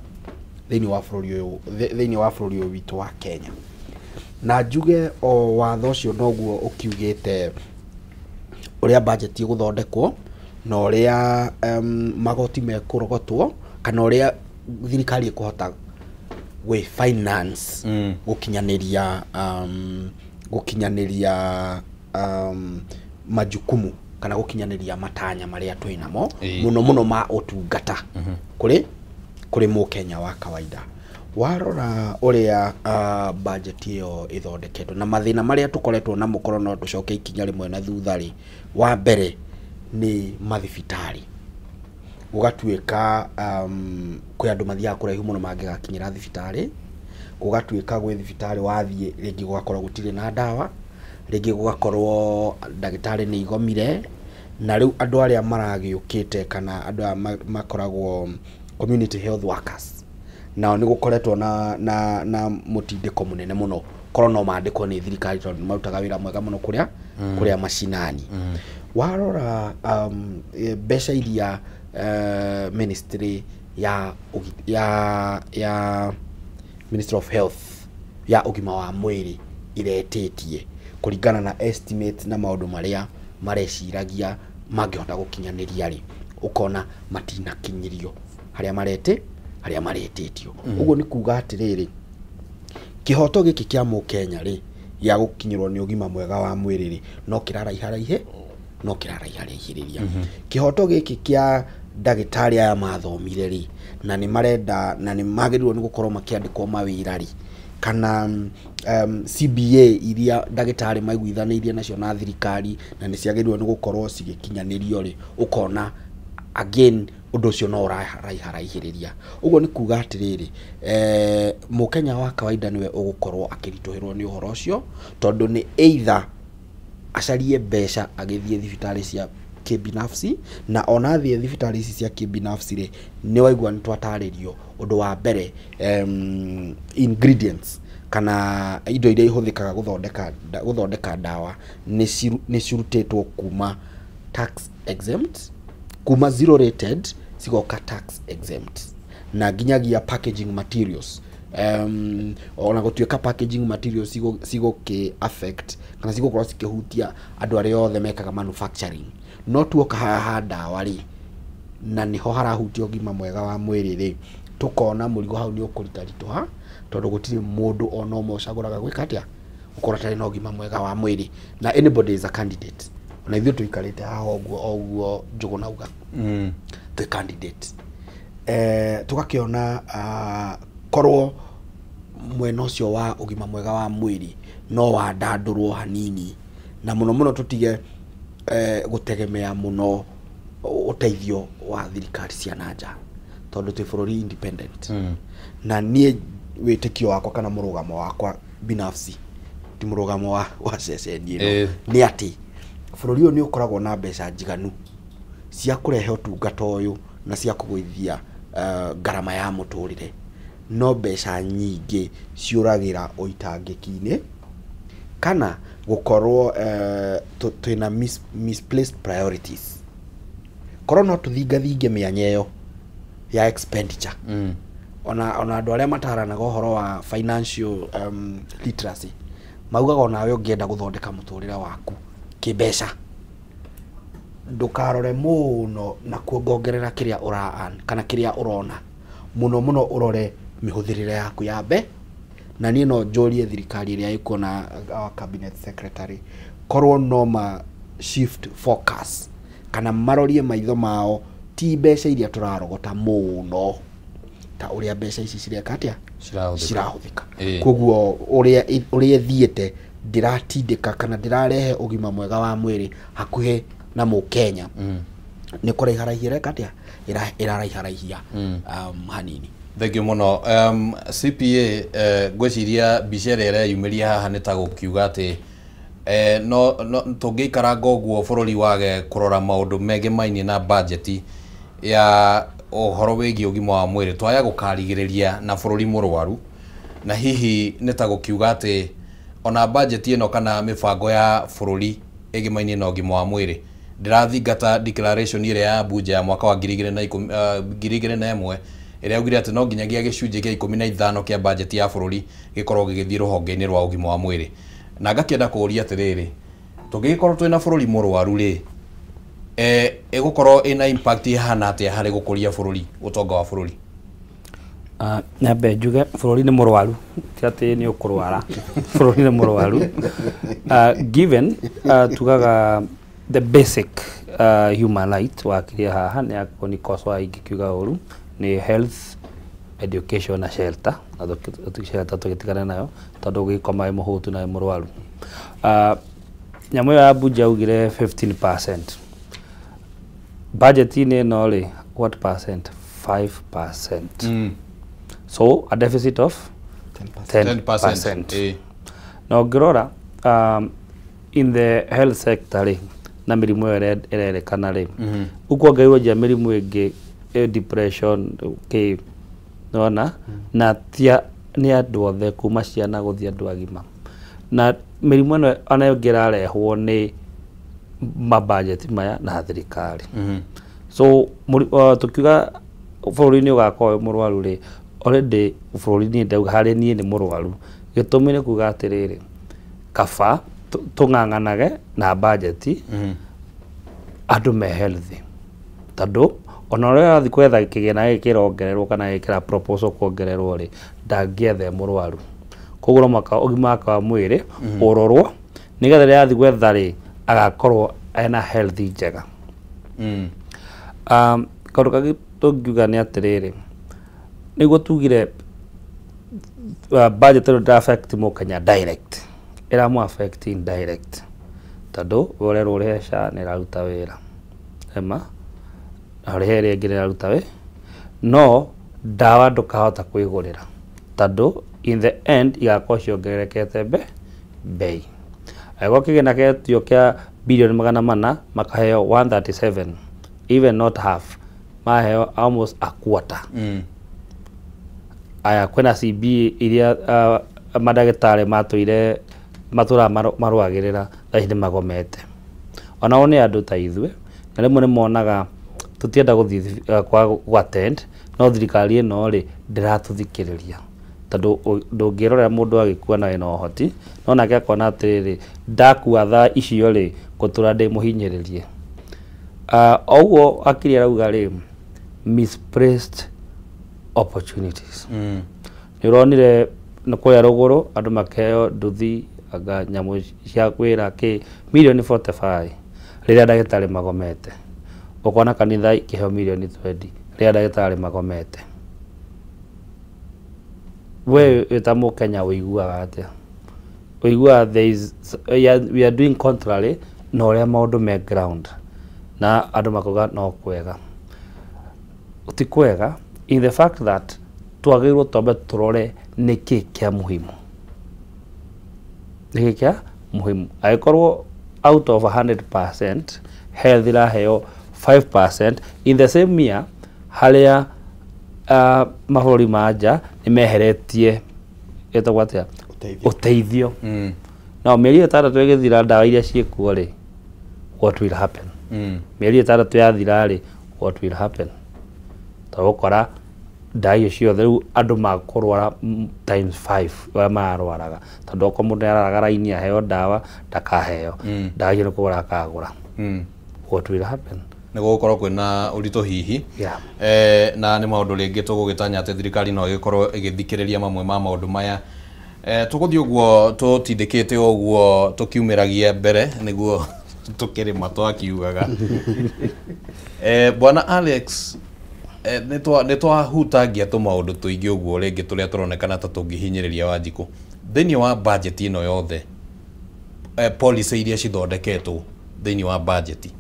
thĩinĩ wa bũrũri ũyũ, thĩinĩ wa bũrũri ũyũ witũ wa Kenya. Na njuge o watho ũcio noguo ũkiugĩte ũrĩa budget ĩgũthondekwo na ũrĩa magoti mekũrogotwo kana ũrĩa thirikari ĩkũhota gwĩ finance gũkinyanĩria majukumu kana gũkinyanĩria matanya marĩa twĩ namo, mũno mũno ma ũtungata kũrĩ mũkenya wa kawaida. Warora ũrĩa budget ĩyo ĩthondeketwo na mathĩna marĩa tũkoretwo namo, korwo no tũcoke ikinya rĩmwe na thutha rĩ, wa mbere nĩ mathibitarĩ. Gũgatuĩka kwĩ andũ mathiaga kũraihu mũno mangĩgakinyĩra thibitarĩ, gũgatuĩka gwĩ thibitarĩ wathiĩ rĩngĩ gũgakorwo gũtirĩ na ndawa, rĩngĩ gũgakorwo ndagĩtarĩ nĩ igomire, na rĩu andũ arĩa maragĩũkĩte kana andũ aya makoragwo community health workers nao nĩ gũkoretwo na mũtindĩko mũnene mũno korwo no mandĩkwo nĩ thirikari tondũ nĩ marutaga wĩra mwega mũno kũrĩa macinani. Warora mbeca iria ministry ya Ministry of Health ya ũgima wa mwĩrĩ iretĩtie kũringana na estimate na maũndũ marĩa mareciragia mangĩhota gũkinyanĩria rĩ, ũkona matinakinyĩrio harĩa harĩa maretĩtio. Ũguo nĩ kuga atĩrĩrĩ, kĩhoto gĩkĩ kĩa mũkenya rĩ gĩa gũkinyĩrwo nĩ ũgima mwega wa mwĩrĩ rĩ, no kĩraraiharaihe, no kĩraraiharaihĩrĩria. Kĩhoto gĩkĩ kĩa ndagĩtarĩ aya mathomire rĩ, na nĩ marenda na nĩ magĩrĩirwo nĩ gũkorwo makĩandĩkwo mawĩra rĩ, kana CBA iria ndagĩtarĩ maiguithanĩirie nacio na thirikari na nĩ ciagĩrĩirwo nĩ gũkorwo cigĩkinyanĩrio rĩ, ũkona again ũndũ ũcio no ũraiharaihĩrĩria. Ũguo nĩ kuga atĩrĩrĩ, mũkenya wa kawaida nĩwe ũgũkorwo akĩritũhĩrwo nĩ ũhoro ũcio, tondũ nĩ either acarie mbeca agĩthiĩ thibitarĩ cia kĩbinafsi, na ona athiĩ thibitarĩ ici cia kĩbinafsi rĩ, nĩ waigua nĩ twatarĩrio ũndũ wa mbere, ingredients kana indo iria ihũthĩkaga gũthondeka ndawa nĩ cirutĩtwo kuma tax exempt, kuma zero rated cigoka tax exempt, na nginyagia packaging materials. Ona gũtuĩka packaging materials cigũkĩ affect kana cigũkorwo cikĩhutia andũ arĩa othe mekaga manufacturing, no tuoka haha ha ndawa rĩ, Na nĩho harahutia ũgima mwega wa mwĩrĩ rĩ, tũkona mũrigo hau nĩ ũkũritaritũha, tondũ gũtirĩ mũndũ ona ũmwe ũcagũraga gwĩka atĩa, gũkorwo atarĩ na ũgima mwega wa mwĩrĩ. Na anybody is a candidate. Ona ithuĩ tũikarĩte haha ũguo o ũguo Njũgũna auga twĩ candidate. Tũgakĩona korwo mwena ũcio wa ũgima mwega wa mwĩrĩ no wandandũrwo hanini, na mũno mũno tũtige gũtegemea mũno ũteithio wa thirikari cia na nja, tondũ twĩ bũrũri independent. Na niĩ wĩtĩkio wakwa kana mũrũgamo wakwa binafsi, ti mũrũgamo wa ceceni ĩno, nĩ atĩ bũrũri ũyũ nĩ ũkoragwo na mbeca njiganu cia kũrehe ũtungata ũyũ na cia kũgũithia ngarama ya mũtũrĩre, no mbeca nyingĩ ciũragĩra ũitangĩki-inĩ kana gũkorwo twĩna misplaced priorities. Korwo no tũthingathinge mĩanya ĩyo ya expenditure. Ona andũ arĩa mataranaga ũhoro wa financial literacy maugaga onawe ũngĩenda gũthondeka mũtũrĩre waku kĩmbeca, ndũkarore mũno na kuongongerera kĩrĩa ũra earn kana kĩrĩa ũrona, mũno mũno ũrore mĩhũthĩrĩre yaku ya mbe. Na niĩ no njũrie thirikari ĩrĩa ĩkuo na our cabinet secretary, korwo no ma shift focus kana marorie maitho mao ti mbeca iria tũrarogota mũno ta ũrĩa mbeca ici cireka atĩa, cirahũthĩka. Koguo ũrĩa ĩthiĩte ndĩratindĩka kana ndĩrarehe ũgima mwega wa mwĩrĩ hakuhĩ na mũkenya, nĩ kũraiharaihia ĩreka atĩa, ĩraraiharaihia hanini. Thank you mũno. CPA, ngwĩciria mbica ĩrĩa ĩreyumĩria haha nĩ ta gũkiuga atĩ no tũngĩikaranga ũguo bũrũri wage kũrora maũndũ megemainie na bajeti ya ũhoro wĩgiĩ ũgima wa mwĩrĩ, twaya gũkarigĩrĩria na bũrũri mũrwaru. Na hihi nĩ ta gũkiuga atĩ ona bajeti ĩno kana mĩbango ya bũrũri ĩgemainie na ũgima wa mwĩrĩ ndĩrathingata declaration ĩrĩa ya bunge ya mwaka wa 2011 ĩrĩa yaugire atĩ no nginyagia gĩcunjĩ kĩa 15 kĩa bajeti ya bũrũri gĩkorwo gĩgĩthiĩ rũhonge-inĩ rwa ũgima wa mwĩrĩ. Na ngakĩenda kũũria atĩrĩrĩ, tũngĩgĩkorwo twĩna bũrũri mũrwaru rĩ, ĩgũkorwo ĩna impact ĩhana atĩa harĩ gũkũria bũrũri, ũtonga wa bũrũri? Nyambe njuge bũrũri nĩ mũrwaru, ti atĩ nĩ ũkũrwara, bũrũri nĩ mũrwaru. Given tugaga the basic human right wakiria haha nĩ akorwo nĩ kosa ingĩkiuga ũru nĩ health, education na shelter. Na shelter tũgĩtigana nayo tondũ ũgĩkoma wĩ mũhũtu na wĩ mũrwaru. Nyamũ ĩyo ya bunge yaugire 15%. Budget-inĩ ĩno rĩ, what percent? 5%. So a deficit of 10%. Na ũngĩrora in the health sector rĩ, na mĩrimũ ĩyo ĩrerĩkana rĩ, ũkuongereirwo nginya mĩrimũ ĩngĩ, depression, kĩ, nĩwona, na tia nĩ andũ othe kuma ciana gũthiĩ andũ agima. Na mĩrimũ ĩno ona ĩngĩ ĩrarehwo nĩ mabajeti maya na thirikari. So tukiuga bũrũri nĩ ũgakorwo wĩ mũrwaru rĩ, already bũrũri niĩ ndauga harĩ niĩ nĩ mũrwaru. Gĩtũmi nĩ kuga atĩrĩrĩ, kaba tũng'ang'anage na bajeti andũ me healthy, tondũ ona ũrĩa ũrathiĩ gwetha kĩgĩna gĩkĩ kĩrongererwo kana gĩkĩra proposal kuongererwo rĩ, ndangĩetha e mũrwaru. Koguo no mũhaka ũgima wake wa mwĩrĩ ũrorwo nĩgetha rĩrĩa athiĩ gwetha rĩ, agakorwo ena health njega. Kaũndũ kangĩ tũngiuga nĩ atĩrĩrĩ, nĩguo tugire budget ĩno ndĩra affect mũkenya direct, ĩramũ affect indirect, tondũ we ũrerwo ũrĩhe SHA nĩ ĩraruta wĩra, ema na ũrĩhe ĩrĩa ĩngĩ nĩ ĩraruta wĩra, no ndawa ndũkahota kwĩgũrĩra tondũ in the end igakorwo ciongererekete bei. Angĩkorwo kĩgĩna kĩetio kĩa bilioni 400 makaheo 137, even not half, maheo almost a quarter. Aya, kwĩna CB iria mandagĩtarĩ matũire matũraga marũagĩrĩra, thaa ici nĩ magomete. Onao nĩ andũ ta ithuĩ, na rĩmwe nĩ monaga tũtienda gũthiĩ kwa attend, no thirikari ĩno rĩ ndĩratũthikĩrĩria, tondũ ndũngĩrorera mũndũ agĩkua na wĩna ũhoti, no nake akona atĩrĩrĩ, ndakua thaa icio rĩ, ngũtũra ndĩ mũhinyĩrĩrie. Oguo akiri arauga rĩ, Misplaced opportunities. Nĩ ũronire nĩ kũrĩa rũgũrũ andũ makĩheo nduthi anga nyamũ cia wĩra kĩ milioni 45 rĩrĩa ndagĩtarĩ magomete. Ũkona kanitha ikĩheo milioni 20 rĩrĩa ndagĩtarĩ magomete. We wĩ ta mũkenya ũiguaga atĩa? Ũiguaga there is we are doing contrary na ũrĩa maũndũ me ground na andũ makauga no kwega. Ti kwega in the fact that twagĩrĩirwo twambe tũrore nĩkĩ kĩa muhimu. Nĩkĩ kĩa muhimu? Angĩkorwo out of 100% health ĩraheo 5% in the same year harĩa mabũrũri ma nja nĩ meheretie ĩtagwo atĩa ũteithio. Now mĩeri 6 ĩgĩthira ndawa iria ciĩkuo rĩ, what will happen? Mĩeri 6 yathira rĩ, what will happen? Tũgũkora ndawa icio ciothe rĩu andũ makũrwara times 5 ũrĩa mararwaraga, tondũ okorwo mũndũ nĩararaga raini aheo ndawa ndakaheo, ndawa icio nĩ kũgũra akagũra. What will happen? Nĩ gũgũkorwo kwĩna ũritũ hihi. Na nĩ maũndũ rĩngĩ tũgũgĩtanya atĩ thirikari no ĩgĩkorwo ĩgĩthikĩrĩria mamwe ma maũndũ maya. Tũgũthiĩ ũguo tũtindĩkĩte ũguo tũkiumĩragia mbere nĩguo tũkĩrĩma twakiugaga. Bwana Alex, nĩ twahutangia tũmaũndũ tũingĩ ũguo rĩngĩ tũrĩa tũronekana ta tũngĩhinyĩrĩria Wanjikũ. Thĩinĩ wa budget ĩno yothe, policy iria cithondeketwo thĩinĩ wa budget,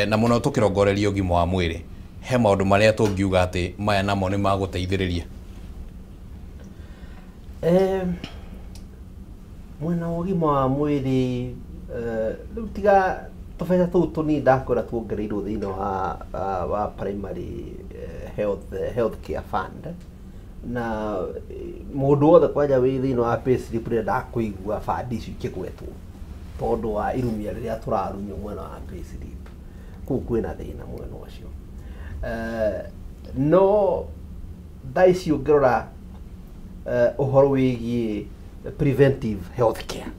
na mũno tũkĩrongoreria ũgima wa mwĩrĩ, he maũndũ marĩa tũngiuga atĩ maya namo nĩ magũteithĩrĩria? Mwena wa ũgima wa mwĩrĩ, rĩu tiga tũbeca tũu tũnini ndakwĩra tuongereirwo thĩinĩ wa primary health care fund, na mũndũ wothe kwanja wĩ thĩinĩ wa payslip rĩrĩa ndakũigua fund icio ikĩgwetwo tondũ wa irumia rĩrĩa tũrarumio mwena wa payslip, kũu kwĩna thĩna mwena ũcio. No thaa ici ũngĩrora ũhoro wĩgiĩ preventive health care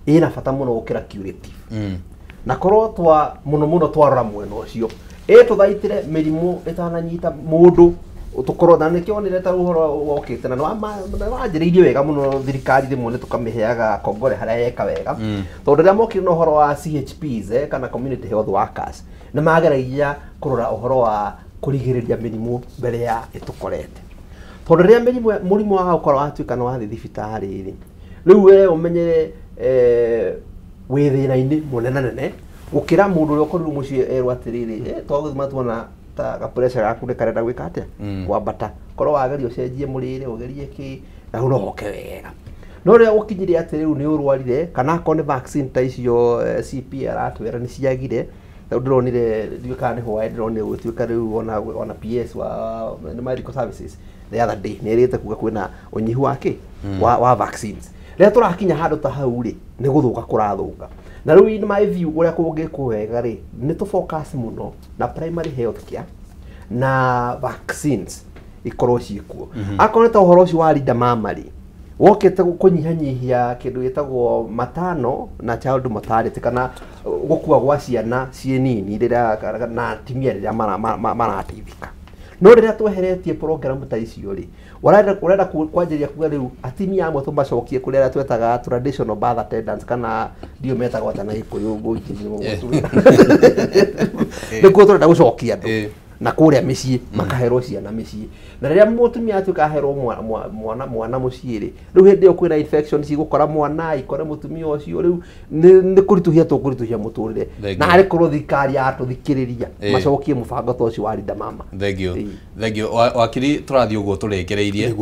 ĩna bata mũno gũkĩra curative. Na korwo twa mũno mũno twarora mwena ũcio, ĩ tũthaitĩre mĩrimũ ĩtananyita mũndũ tũkorwo na nĩkĩo onire ta ũhoro wokĩte na nĩwanjĩrĩirie wega mũno thirikari rĩmwe nĩ tũkamĩheaga kongore harĩa yeka wega, tondũ rĩrĩa mokire na ũhoro wa CHPs kana community health workers nĩ mageragia kũrora ũhoro wa kũrigĩrĩria mĩrimũ mbere ya ĩtũkorete, tondũ rĩrĩa mũrimũ wa gũkorwo watuĩka nĩ wathiĩ thibitarĩ rĩ, rĩu we ũmenyere wĩ thĩna-inĩ mũnene nene gũkĩra mũndũ ũrĩa ũkorirwo mũciĩ erwo atĩrĩrĩ, twagũthima tuona ta ga pressure gaku nĩ karenda gwĩka atĩa kwambata, korwo wageria ũcenjie mũrĩre ũgerie kĩ na rĩu no hoke wega. No rĩrĩa gũkinyire atĩ rĩu nĩ ũrwarire kana akorwo nĩ vaccine ta icio CP aratwĩra nĩ ciagire, rĩu ndĩronire ndiũĩ kana nĩ hwaĩ ndĩronire gũgĩtuĩka rĩu ona PS wa medical services the other day nĩ erĩte kuga kwĩna ũnyihu wa kĩ wa vaccines. Rĩrĩa tũrakinya handũ ta hau rĩ, nĩ gũthũka kũrathũka. Na rĩu in my view ũrĩa kũngĩkwo wega rĩ, nĩ tũ focus mũno na primary health care na vaccines ikorwo ciĩkuo. Akorwo nĩ ta ũhoro ũcio wa Linda Mama rĩ, wokĩte kũnyihanyihia kĩndũ gĩtagwo matano na child mortality kana gũkua gwa ciana ciĩ nini rĩrĩa na atumia rĩrĩa marateithĩka. No rĩrĩa tweheretie program ta icio rĩ, ũrenda kwanjĩrĩria kuga rĩu atumia amwe tũmacokie kũrĩ arĩa twetaga traditional birth attendants kana ndio metagwo atĩa na Gĩkũyũ nĩkuo tũrenda gũcokia andũ na kũrĩa mĩciĩ makaherwo ciana mĩciĩ. Na rĩrĩa mũtumia atuĩka aherwo mwana mũciĩ rĩ, rĩu hĩndĩ ĩyo kwĩna infection cigũkora mwana ikore mũtumia ũcio, rĩu nĩ kũritũhia tũkũritũhia mũtũrĩre. Na arĩ korwo thirikari yatũthikĩrĩria macokie mũbango ta ũcio wa Linda Mama. Thank you. Thank you. Wakiri tũrathiĩ ũguo tũrĩkĩrĩirie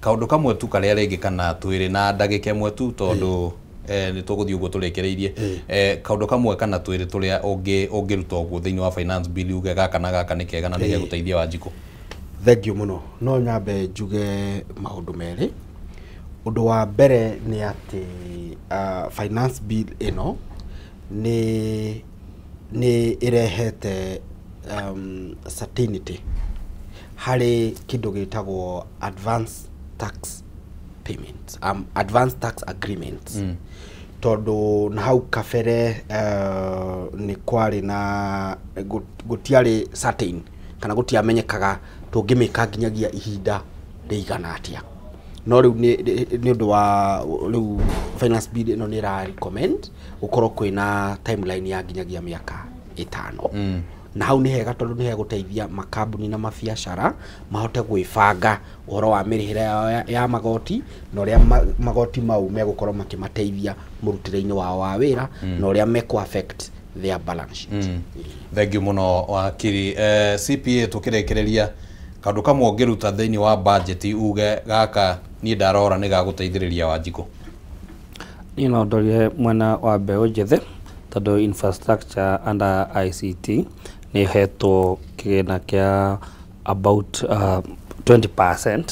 kaũndũ kamwe tu karĩa rĩngĩ kana twĩrĩ na ndagĩka ĩmwe tu tondũ nĩ tũgũthiĩ ũguo tũrĩkĩrĩirie kaũndũ kamwe kana twĩrĩ tũrĩa ũngĩruta ũguo thĩinĩ wa finance bill uge gaka na gaka nĩ kega na nĩ gegũteithia Wanjikũ. Thank you mũno. No nyambe njuge maũndũ merĩ. Ũndũ wa mbere nĩ atĩ finance bill ĩno nĩ ĩrehete certainty harĩ kĩndũ gĩtagwo advance tax payments, advance tax agreements. Tondu na hau kabere nĩ kwarĩ na gũtiarĩ certain kana gũtiamenyekaga tũngĩmĩka nginyagia ihinda rĩigana atĩa. No rĩu nĩ ũndũ wa rĩu finance bill ĩno nĩ ĩra recommend gũkorwo kwĩna timeline ya nginyagia mĩaka 5. Na hau nĩ hega tondũ nĩ hegũteithia makambuni na mabiacara mahote gwĩbanga ũhoro wa mĩrĩhĩre yao ya magoti na ũrĩa magoti mau megũkorwo makĩmateithia mũrutĩre-inĩ wao wa wĩra na ũrĩa mekũ affect their balance sheet. Thank you mũno wakiri. CPA tũkĩrĩkĩrĩria kaũndũ kamwe ũngĩruta thĩinĩ wa budget uge gaka niĩ ndarora nĩ gagũteithĩrĩria Wanjikũ. Niĩ no ndorire mwena wa mbeũ njĩthĩ tondũ infrastructure under ICT nĩ ĩhetwo kĩgĩna kĩa about 20%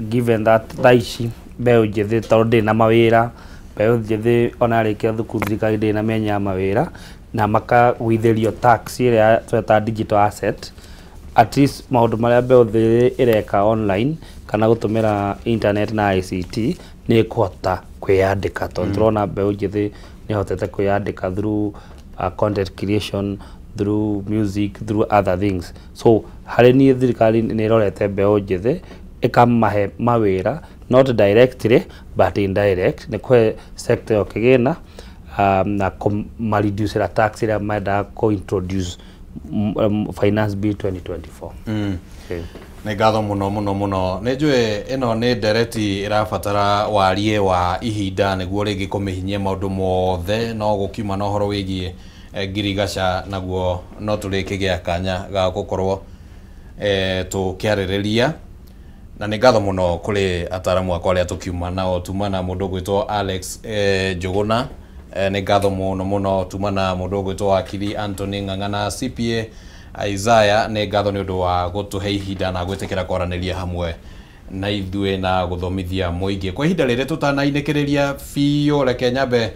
given that thaa ici mbeũ njĩthĩ tondũ ndĩrĩ na mawĩra, mbeũ njĩthĩ ona yarĩkia thukuru thirikari ndĩrĩ na mĩanya ya mawĩra na makagũithĩrio tax ĩrĩa tweta digital asset. At least maũndũ marĩa mbeũ njĩthĩ ĩreka online kana gũtũmĩra internet na ICT nĩ ĩkũhota kwĩyandĩka tondũ tũrona mbeũ njĩthĩ nĩ ĩhotete kwĩyandĩka through content creation, through music, through other things. So harĩ niĩ thirikari nĩ ĩrorete mbeũ njĩthĩ ĩkamahe mawĩra not directly but indirect nĩ kũhe sector ĩyo kĩgĩna na kũmareducĩra tax ĩrĩa mendaga kũ-introduce finance bill 2024. Okay. Nĩ ngatho mũno mũno mũno. Nĩ njũĩ ĩno nĩ ndereti ĩrabatara warie wa ihinda nĩguo rĩngĩ kũmĩhinyia maũndũ mothe, no gũkiuma na ũhoro wĩgiĩ ngirigaca naguo no tũrĩkĩgĩa kanya ga gũkorwo tũkĩarĩrĩria. Na nĩ ngatho mũno kũrĩ ataramu akwa arĩa tũkiuma nao, tuma na mũndũ ũgwĩtwo Alex Njũgũna, nĩ ngatho mũno mũno tuma na mũndũ ũgwĩtwo wakiri Anthony Ng'ang'a na CPA Isaiah, nĩ ngatho nĩ ũndũ wa gũtũhe ihinda na gwĩtĩkĩra kwaranĩria hamwe na ithuĩ na gũthomithia mũingĩ. Kwa ihinda rĩrĩ tũtanainĩkĩrĩria biũ, reke nyambe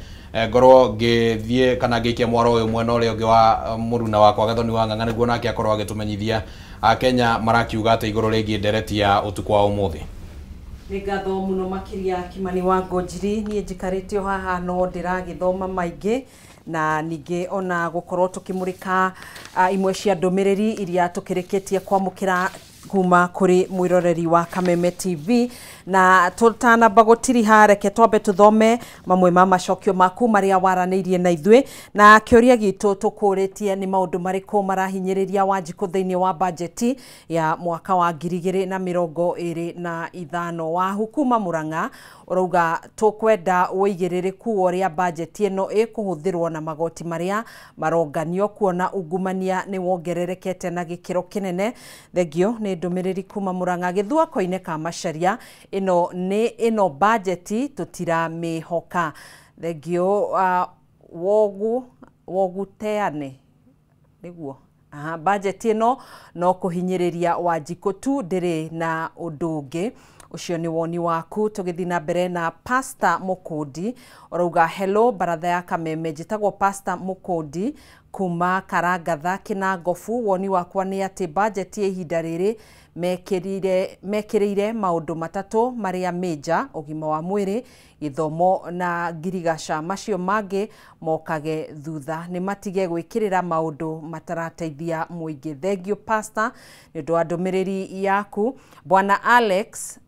ngorwo ngĩthiĩ kana ngĩikia mwaro ũyũ mwena ũrĩa ũngĩ wa mũruna wakwa Gathoni wa Ng'ang'a nĩguo nake akorwo agĩtũmenyithia Akenya marakiuga atĩ igũrũ rĩgiĩ ndereti ya ũtukũ wa ũmũthĩ. Nĩ ngatho mũno makĩria Kimani wa Ngonjiri, niĩ njikarĩte o haha no ndĩragĩthoma maingĩ na ningĩ ona gũkorwo tũkĩmũrĩka imwe cia ndũmĩrĩri iria tũkĩrĩkĩtie kwamũkĩra kuma kũrĩ mwĩroreri wa Kameme TV. Na tũtanamba gũtiriha, reke twambe tũthome mamwe ma macokio maku marĩa waranĩirie na ithuĩ. Na kĩũria gitũ tũkũrĩtie nĩ maũndũ marĩkũ marahinyĩrĩria Wanjikũ thĩinĩ wa bajeti ya mwaka wa 2025. Wahu kuma Murang'a ũrauga tũkwenda ũigĩrĩrĩku wa ũrĩa bajeti ĩno ĩkũhũthĩrwo na magoti marĩa maronganio kuona ungumania nĩ wongererekete na gĩkĩro kĩnene. Thengio nĩ ndũmĩrĩri kuma Murang'a. Gĩthua koine ka Macharia, ĩno nĩ ĩno bajeti tũtiramĩhoka. Thengio woguteane nĩguo. Aha, bajeti ĩno no kũhinyĩrĩria Wanjikũ tu, ndĩrĩ na ũndũ ũngĩ. Ũcio nĩ woni waku. Tũgĩthiĩ na mbere na Pastor Mũkũndi ũrauga hello baratha ya Kameme, njĩtagwo Pastor Mũkũndi kuma Karangatha Kĩnangobu. Woni wakwa nĩ atĩ bajeti ya ihinda rĩrĩ mekĩrĩire maũndũ matatũ marĩa major: ũgima wa mwĩrĩ, gĩthomo na ngirigaca. Macio mangĩ mokage thutha. Nĩ matige gwĩkĩrĩra maũndũ matarateithia mũingĩ. Thank you Pastor nĩ ũndũ wa ndũmĩrĩri yaku. Bwana Alex,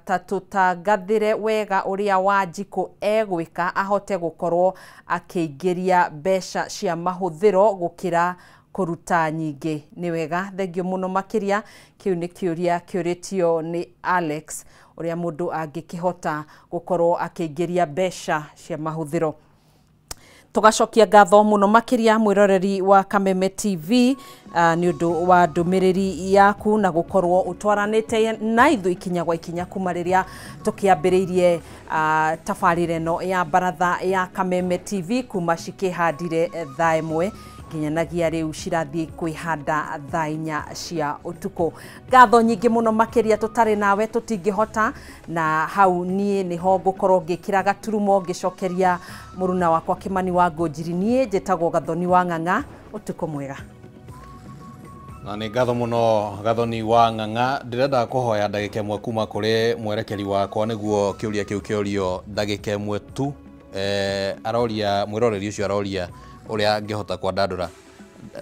ta tũtangathĩre wega ũrĩa Wanjikũ egwĩka ahote gũkorwo akĩingĩria mbeca cia mahũthĩro gũkĩra kũruta nyingĩ. Nĩ wega, thengio mũno makĩria. Kĩu nĩ kĩũria kĩũrĩtio nĩ Alex, ũrĩa mũndũ angĩkĩhota gũkorwo akĩingĩria mbeca cia mahũthĩro. Tũgacokia ngatho mũno makĩria mwĩroreri wa Kameme TV nĩ ũndũ wa ndũmĩrĩri yaku na gũkorwo ũtwaranĩte na ithuĩ ikinya gwa ikinya kuma rĩrĩa tũkĩambĩrĩirie tabarĩra ĩno ya baratha ya Kameme TV kuma cikĩhandire thaa 1 nginyanagia rĩu cirathiĩ kwĩhanda thaa 4 cia ũtukũ. Ngatho nyingĩ mũno makĩria, tũtarĩ nawe tũtingĩhota, na hau niĩ nĩho ngũkorwo ngĩkĩra gaturumo ngĩcokeria mũruna wakwa Kimani wa Ngonjiri. Niĩ njĩtagwo Gathoni wa Ng'ang'a, ũtukũ mwega. Na nĩ ngatho mũno Gathoni wa Ng'ang'a. Ndĩrenda kũhoya ndagĩka ĩmwe kuma kũrĩ mwerekeri wakwa nĩguo kĩũria kĩu kĩũrio ndagĩka ĩmwe tu. Aroria mwĩroreri ũcio aroria ũrĩa angĩhota kwandandũra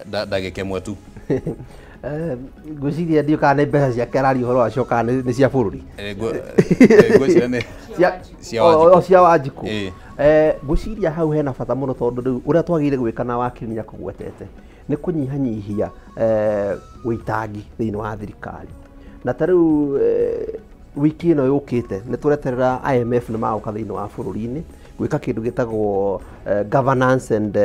ndagĩka ĩmwe tu. Ngwĩciria ndiũ kana nĩ mbeca ciake araria ũhoro wacio kana nĩ cia bũrũri. Ngwĩciria nĩ cia Wanjikũ. Cia Wanjikũ. Ngwĩciria hau hena bata mũno tondũ rĩu ũrĩa twagĩrĩire gwĩka na wakiri nĩ akũgwetete nĩ kũnyihanyihia ũitangi thĩinĩ wa thirikari. Na ta rĩu wiki ĩno yũkĩte nĩ tũreterera IMF nĩ magoka thĩinĩ wa bũrũri-inĩ gwĩka kĩndũ gĩtagwo governance and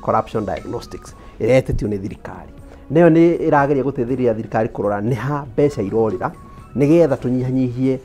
corruption diagnostics ĩrĩa ĩtĩtio nĩ thirikari. Nayo nĩ ĩrageria gũteithĩrĩria thirikari kũrora nĩ ha mbeca irorĩra nĩgetha tũnyihanyihie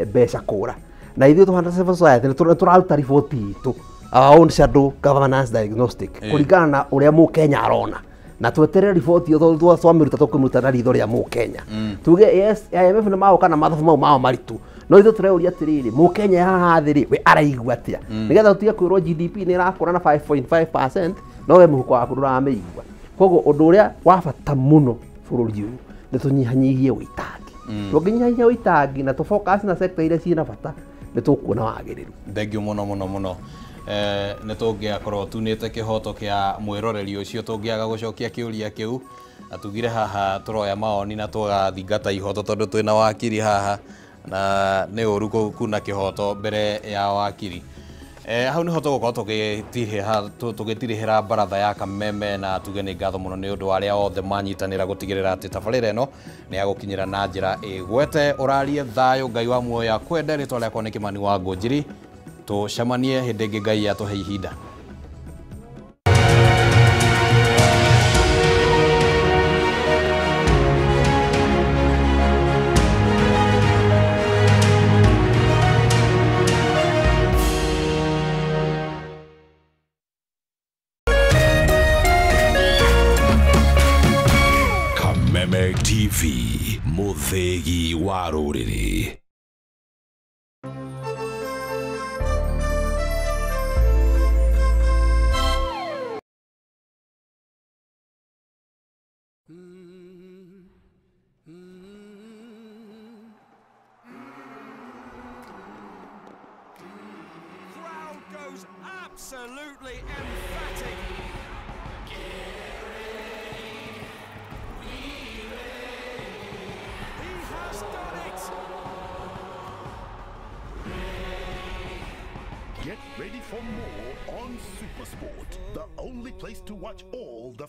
mbeca kũra. Na ithuĩ tũhana civil society nĩ tũraruta riboti itũ, our own shadow governance diagnostic, kũringana na ũrĩa mũkenya arona. Na tweterere riboti ĩyo tondũ twamĩruta tũkũmĩruta na ritho rĩa mũkenya. Tuge yes, IMF nĩ magoka na mathabu mau mao maritũ, no ithuĩ tũreuria atĩrĩrĩ, mũkenya haha thĩ rĩ, we araigua atĩa? Nĩgetha tũtige kwĩrwo GDP nĩ ĩrakũra na 5.5% no we mũhuko waku ndũramĩigua. Koguo ũndũ ũrĩa wa bata mũno bũrũri ũyũ nĩ tũnyihanyihie ũitangi. Tũngĩnyihanyihia ũitangi na tũ focus na sector iria ciĩna bata nĩ tũkuona wagĩrĩru. Thengiũ mũno mũno mũno. Nĩ tũngĩakorwo tunĩte kĩhoto kĩa mwĩroreri ũcio tũngĩaga gũcokia kĩũria kĩu na tugire haha tũroya maoni na tũgathingata ihoto tondũ twĩna wakiri haha na nĩ ũru kuna kĩhoto mbere ya wakiri. Hau nĩho tũgũkorwo tũgĩtirihĩra baratha ya Kameme na tuge nĩ ngatho mũno nĩ ũndũ wa arĩa othe manyitanĩra gũtigĩrĩra atĩ tabarĩra ĩno nĩ yagũkinyĩra na njĩra ĩgwete. Ũrarie thayũ, Ngai wa muoyo akwende. Rĩtwa rĩakwa nĩ Kĩmani wa Ngũnjiri. Tũcemanie hĩndĩ ĩngĩ Ngai atũhe ihinda. Kameme TV, mũthĩgi wa rũrĩrĩ. Absolutely emphatic. He has done it. Get ready for more on SuperSport, the only place to watch all the